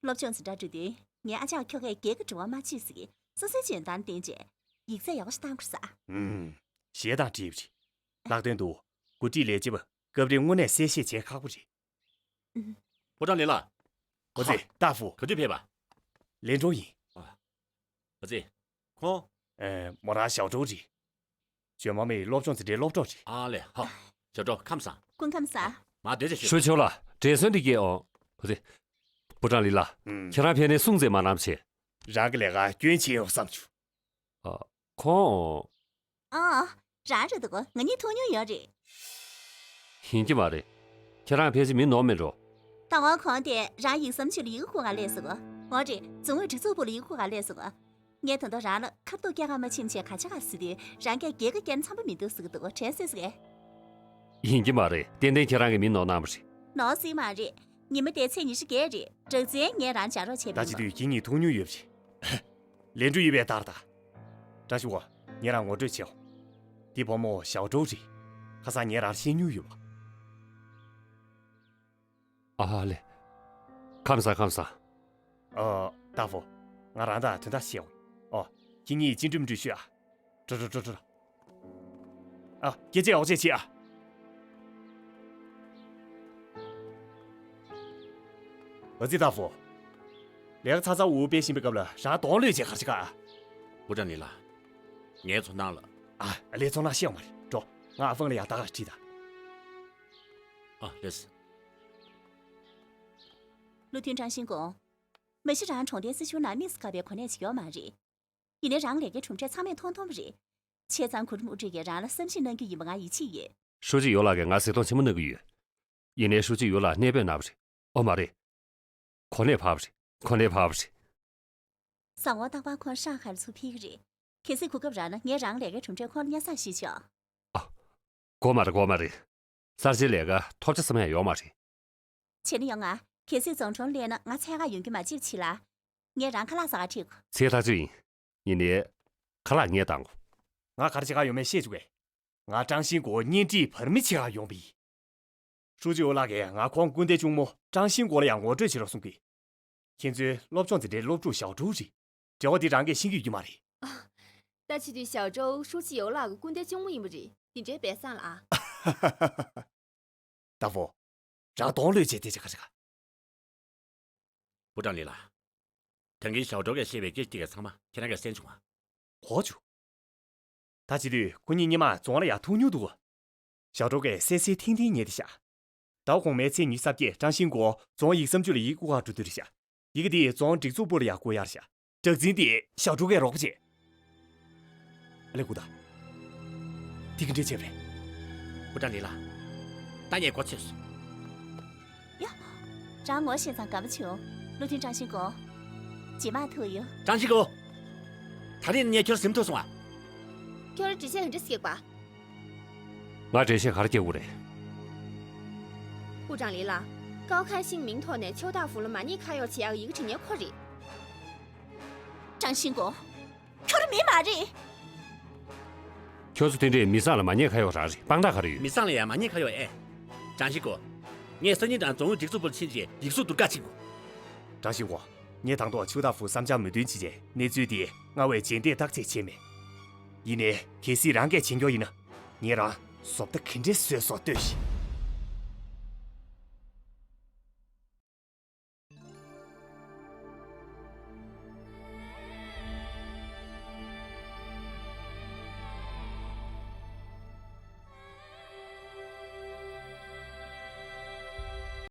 སློབ་སྦྱོང་ཟིན་གྲྭ་འགྲོ་དུས་ངའི་ཨ་ཅག་ཁྱོ་གས་རྒྱལ་ཁ་འགྲོ་བ་མ་བྱེད་ཟེར་གི། སོ་སོའི་འཇོན་ཐང་བསྟན་རྗེས་ཡིག་ཚད་ཡག་པོ་ཞིག་བཏང་དགོས་ས། ཨུམ། གཞས་དང་བྲིས་པ་རེད། ལྷག་དོན་དུ་འགོ་ཁྲིད་ལས་བྱེད་པ་སྐབས་རེ་དངོས་གནས་གསལ་བཤད་བྱེད་ཁག་པོ་རེད། ཨུམ། པུ་ཀྲང་ལི་ལགས། ཨོ་ཙི། ཧ། ཏཱ་ཧྥུ། ག་དུས་ཕེབས་པ། ལན་ཀྲོའུ་ཡིན། ཨ། ཨོ་ཙི། ཁོང་། ཨེ། མོ་རང་ཞའོ་ཀྲོའུ་རེད། ཇོ་མ་མའི་སློབ་སྦྱོང་འཛིན་གྲྭའི་སློབ་གྲོགས་རེད། ཨ་ལེ་ཧ། ཞའོ་ཀྲོའུ་ཁམས་བཟང་། སྐུ་ཁམས་བཟང་། མ་སྡོད་ཅིག་ཤོད། ཧྲུའུ་ཅི་ཡོ་ལགས་བགྲེས་སོང་འདི་གས། ཨོ། ཨོ་ཙི། པུ་ཀྲང་ལི་ལགས། ཨུམ། ཁྱེད་རང་ཕེབས་ནས་སྲུང་བརྩི་མ་གནང་བྱས། རང་གི་ལས་ཀ་སྐྱོན་ཕྱིན་ཡོང་བསམ་བྱུང་། ཨ། ཁོང་། ཨང་། རང་རེད་འདུག་ང་གཉིས་ཐུག་མྱོང་ཡོད་རེད། ཡིན་གྱི་མ་རེད། ཁྱེད་རང་ཕལ་ཆེར་མི་ནོར་མེད་འགྲོ། ད་དབང་ཁོང་དེ་རང་ཡིག་ཟམ་ཅུ་ལ་ཡི་གེ་བསྐུར་ག་སླེབས་སོང་། འོ་རེད། རྫོང་ཨུའི་སྒྲིག་འཛུགས་པུའུ་ལ་ཡི་གེ་བསྐུར་ག་སླེབས་སོང་། ངས་ད་དུང་རང་ལ་ཁ་ཐུག་སྐྱེལ་ག་མ་ཕྱིན་བྱས་ག་ཆ་ག་ཟེར་དུས་རང་གིས་རྒྱལ་ཁ་སྐྱེལ་འཚམ་པོ་མི་འདུག་ཟེར་གི་འདུག་དྲན་སོང་ཟེར་གི། ཡིན་གྱི་མ་རེད། ཏན་ཏན་ཁྱེད་རང་གིས་མི་ནོར་གནང་བ་རེད། ནོར་སྲིད་མ་རེད། ཉི་མ་དེ་ཚེས་ཉི་ཤུ་བརྒྱད་རེད། གྲངས་ཚད་ངས་རང་སྦྱར་རོགས་བྱས་པ་ད་ཡིན་བྱེད་པ། དུས་ཁྱེད་གཉིས་ཐུག་མྱོང་ཡོད་པ་རེད། ལན་ཀྲོའུ་ཡོད་པའི་ལྟར་ད། བཀྲ་ཤིས་པོ། ངེད་རང་ངོ་སྤྲོད་བྱེད་འོ། འདི་བུ་མོ་ཞའོ་ཀྲོའུ་རེད། ཁ་སང་ངེད་རང་ཤེས་མྱོང་ཡོད་པ། ཨ་ལེ། ཁམས་བཟང་ཁམས་བཟང་། ཨ། ཏཱ་ཧྥུ། ང་རང་དང་དོན་དག་བཤད་འོ། ཨོ། ཁྱེད་གཉིས་ཅི་འགྲུབ་འགྲུབ་ཤོད་ཨ། འགྲོ་འགྲོ་འགྲོ་འགྲོ། ཨ། སྐད་ཆ་ཡག་ཅིག་བྱེད་ཨ། ཨ་ཙི་ཏཱ་ཧྥུ། ལས་ཀ་ཚ་ཚ་འུར་འུར་སྤེལ་བཞིན་པའི་སྐབས་ལ་རང་གདོང་གློད་བྱས་ག་རེ་བྱེད་ག་ཨ། པུ་ཀྲང་ལི་ལགས། ངའི་ཚོར་སྣང་ལ། ཨ། ལས་ཚོར་སྣང་བཤད་ཡོང་མ་རེད། འགྲོ། ང་ཨ་ཧྥང་ལ་ཡང་ད་ག་དྲིས་དང་། ཨ་ལེས། བློ་མཐུན་ཀྲང་ཤིན་ཀོང་། མ་གཞི་རང་གྲོང་སྡེའི་སྲིད་གཞུང་ནང་དམིགས་སུ་བཀར་བའི་གོ་གནས་ཅིག་ཡོད་མ་རེད། ཡིན་ནའི་རང་ལས་ཀའི་གྲུབ་འབྲས་ཚང་མས་མཐོང་མཐོང་བ་རེད། བྱས་ཙང་གུ་རུ་དམུ་ཁྲིད་ཀྱིས་རང་ལ་བསམ་ཤེས་གནང་རྒྱུ་ཡིན་པ་ང་ཡིད་ཆེས་ཡོད། ཧྲུའུ་ཅི་ཡོ་ལགས་ཀྱིས་ང་གཟིགས་མཐོང་ཆེན་པོ་གནང་གི་ཡོད། ཡིན་ནའི་ཧྲུའུ་ཅི་ཡོ་ལགས་གནས་སྤོས་གནང་བ་རེད། ཨོ་མ་རེད། གོ་གནས་ཕར་བ་རེད། གོ་གནས་ཕར་བ་རེད། གཟའ་འཁོར་རྟག་པར་ཁོང་ཧྲང་ཧའེ་ལ་ཚུར་ཕེབས་ཀྱི་རེད། གལ་སྲིད་གོ་སྐབས་རག་ན་ངས་རང་ལས་ཀའི་གྲུབ་འབྲས་ཁོང་ལ་སྙན་སེང་ཞུས་ཆོག་ཨ། དགོས་མ་རེད་དགོས་མ་རེད། གསར་བརྗེའི་ལས་ཀ་ཐོབ་ཆ་བསམ་ཡག་ཡོད་མ་རེད། བྱས་ན་ཡང་ང་། གལ་སྲིད་རྫོང་གྲོང་སླེབས་ན་ང་འཚོལ་ག་ཡོང་རྒྱུ་མ་བརྗེད་པ་བྱེད་ལ། ངས་རང་ཁ་ལག་ཟ་ག་ཁྲིད་དགོས། ཚད་ཐག་ཆོད་ཡིན། ཡིན་ནའི། ཁ་ལག་ངས་བཏང་དགོས། ང་ག་རེ་བྱེད་ག་ཡོང་མིན་བཤད་བཅུག་གས། ང་ཀྲང་ཤིན་ཀོ་གཉེན་སྒྲིག་བར་མི་བྱེད་ག་ཡོང་པ་ཡིན། ཧྲུའུ་ཅི་ཡོ་ལགས་ཀྱིས་ང་ཁོང་སྐུ་ཟླའི་གཅུང་མོ་ཀྲང་ཤིན་ཀོ་ལ་ཡང་ངོ་སྤྲོད་བྱེད་རོགས་གསུང་གི། ཁྱེད་ཚོའི་སློབ་སྦྱོང་འཛིན་གྲྭའི་སློབ་ཕྲུག་ཞའོ་ཀྲོའུ་རེད། འབྲེལ་བ་འདི་རང་གིས་ཤེས་ཀྱི་ཡོད་ཀྱི་མ་རེད། ད་བྱེད་དུས་ཞའོ་ཀྲོའུ་ཧྲུའུ་ཅི་ཡོ་ལགས་ཀྱི་སྐུ་ཟླའི་གཅུང་མོ་ཡིན་པ་རེད། འདི་འདྲའི་སྦས་གསང་ལ་ཨ། ཏཱ་ཧྥུ། རང་གདོང་གློད་བྱས་དེ་བྱེད་ག་རེ་ག་པུ་ཀྲང་ལི་ལགས། ད་གིན་ཞའོ་ཀྲོའུ་གིས་བཤད་པའི་སྐད་ཆ་དེ་ག་ཚང་མ་ཁྱེད་རང་གིས་གསན་བྱུང་ང་། གོ་བྱུང་། ད་བྱེད་དུས་ཁོ་གཉིས་སྔོན་མ་རྫོང་ལ་ཡང་ཐུག་མྱོང་འདུག་ཞའོ་ཀྲོའུ་གིས་གསལ་གསལ་ཐིང་ཐིང་ཉན་བསྡད་ཤག་ཟླ་བ་གོང་མའི་ཚེས་ཉི་ཤུ་རྩ་བརྒྱད་ཀྲང་ཤིན་ཀོ་རྫོང་ཡིག་ཟམ་ཅུ་ལ་ཡི་གེ་བསྐུར་ག་འགྲོ་དུས་རེད་ཤག་ཡི་གེ་དེ་རྫོང་སྒྲིག་འཛུགས་པུའུ་ལ་ཡང་བསྐུར་ཡག་རེད་ཤག་སྦྲག་འཛིན་དེ་ཞའོ་ཀྲོའུ་གིས་རོགས་པ་བྱས། ཨ་ལེ་སྒུག་དང་། དེ་ག་འདྲས་བྱས་པ་རེད། པུ་ཀྲང་ལི་ལགས། ད་ངས་གོ་ཚོད་སོང་། ཡ། རང་ངོ་ཤེས་ཙང་དགའ་པོ་བྱུང་། བློ་མཐུན་ཀྲང་ཤིན་ཀོ། རྗེས་མ་ཐུག་ཡོང་། ཀྲང་ཤིན་ཀོ། ད་རེས་ངས་ཁྱོད་ཟིན་ཐུབ་སོང་ཨ། ཁྱོད་ལ་འགྲེལ་བཤད་ག་འདྲ་ཞིག་བྱེད་དགོས་པ། ང་འགྲེལ་བཤད་ག་རེ་རྒྱག་དགོས་རེད། པུ་ཀྲང་ལི་ལགས། ཀའོ་ཁའེ་ཤིང་མིང་ཐོག་ནས་ཆོས་བདག་ཧྥུ་ལ་མ་ཉེས་ཁ་གཡོགས་བྱེད་ཡག་གི་ཡི་གེ་བྲིས་མཁན་ཁོ་རེད། ཀྲང་ཤིན་ཀོ། ཁྱོད་རང་མི་མ་རེད། ཁྱོད་ཚོ་དེ་འདྲས་མི་བཟང་ལ་མ་ཉེས་ཁ་གཡོགས་རག་རེད། དཔང་རྟགས་ག་རེ་ཡོད། མི་བཟང་ལ་ཡང་མ་ཉེས་ཁ་གཡོགས་ཨེ། ཀྲང་ཤིན་ཀོ། ངས་སང་ཉིན་རང་རྫོང་ཨུའི་སྒྲིག་འཛུགས་པུའུ་ལ་ཕྱིན་རྗེས་ཡིག་གཟུགས་བསྡུར་ག་ཕྱིན་དགོས། ཀྲང་ཤིན་ཀོ། ངས་དང་ཐོག་ཆོས་བདག་ཧྥུ་བསམ་འཆར་མོས་མཐུན་བྱས་རྗེས་གནས་ཚུལ་དེ་སྔར་བས་རྗེས་འདེད་བརྟག་དཔྱད་བྱས་མེད། ཡིན་ནའི་གལ་སྲིད་རང་གིས་བྱེད་མཁན་ཡིན་ན། ངས་རང་བཟོ་ལྟ་ག་འདྲས་བཟོས་སོང་ལྟོས་ཤིག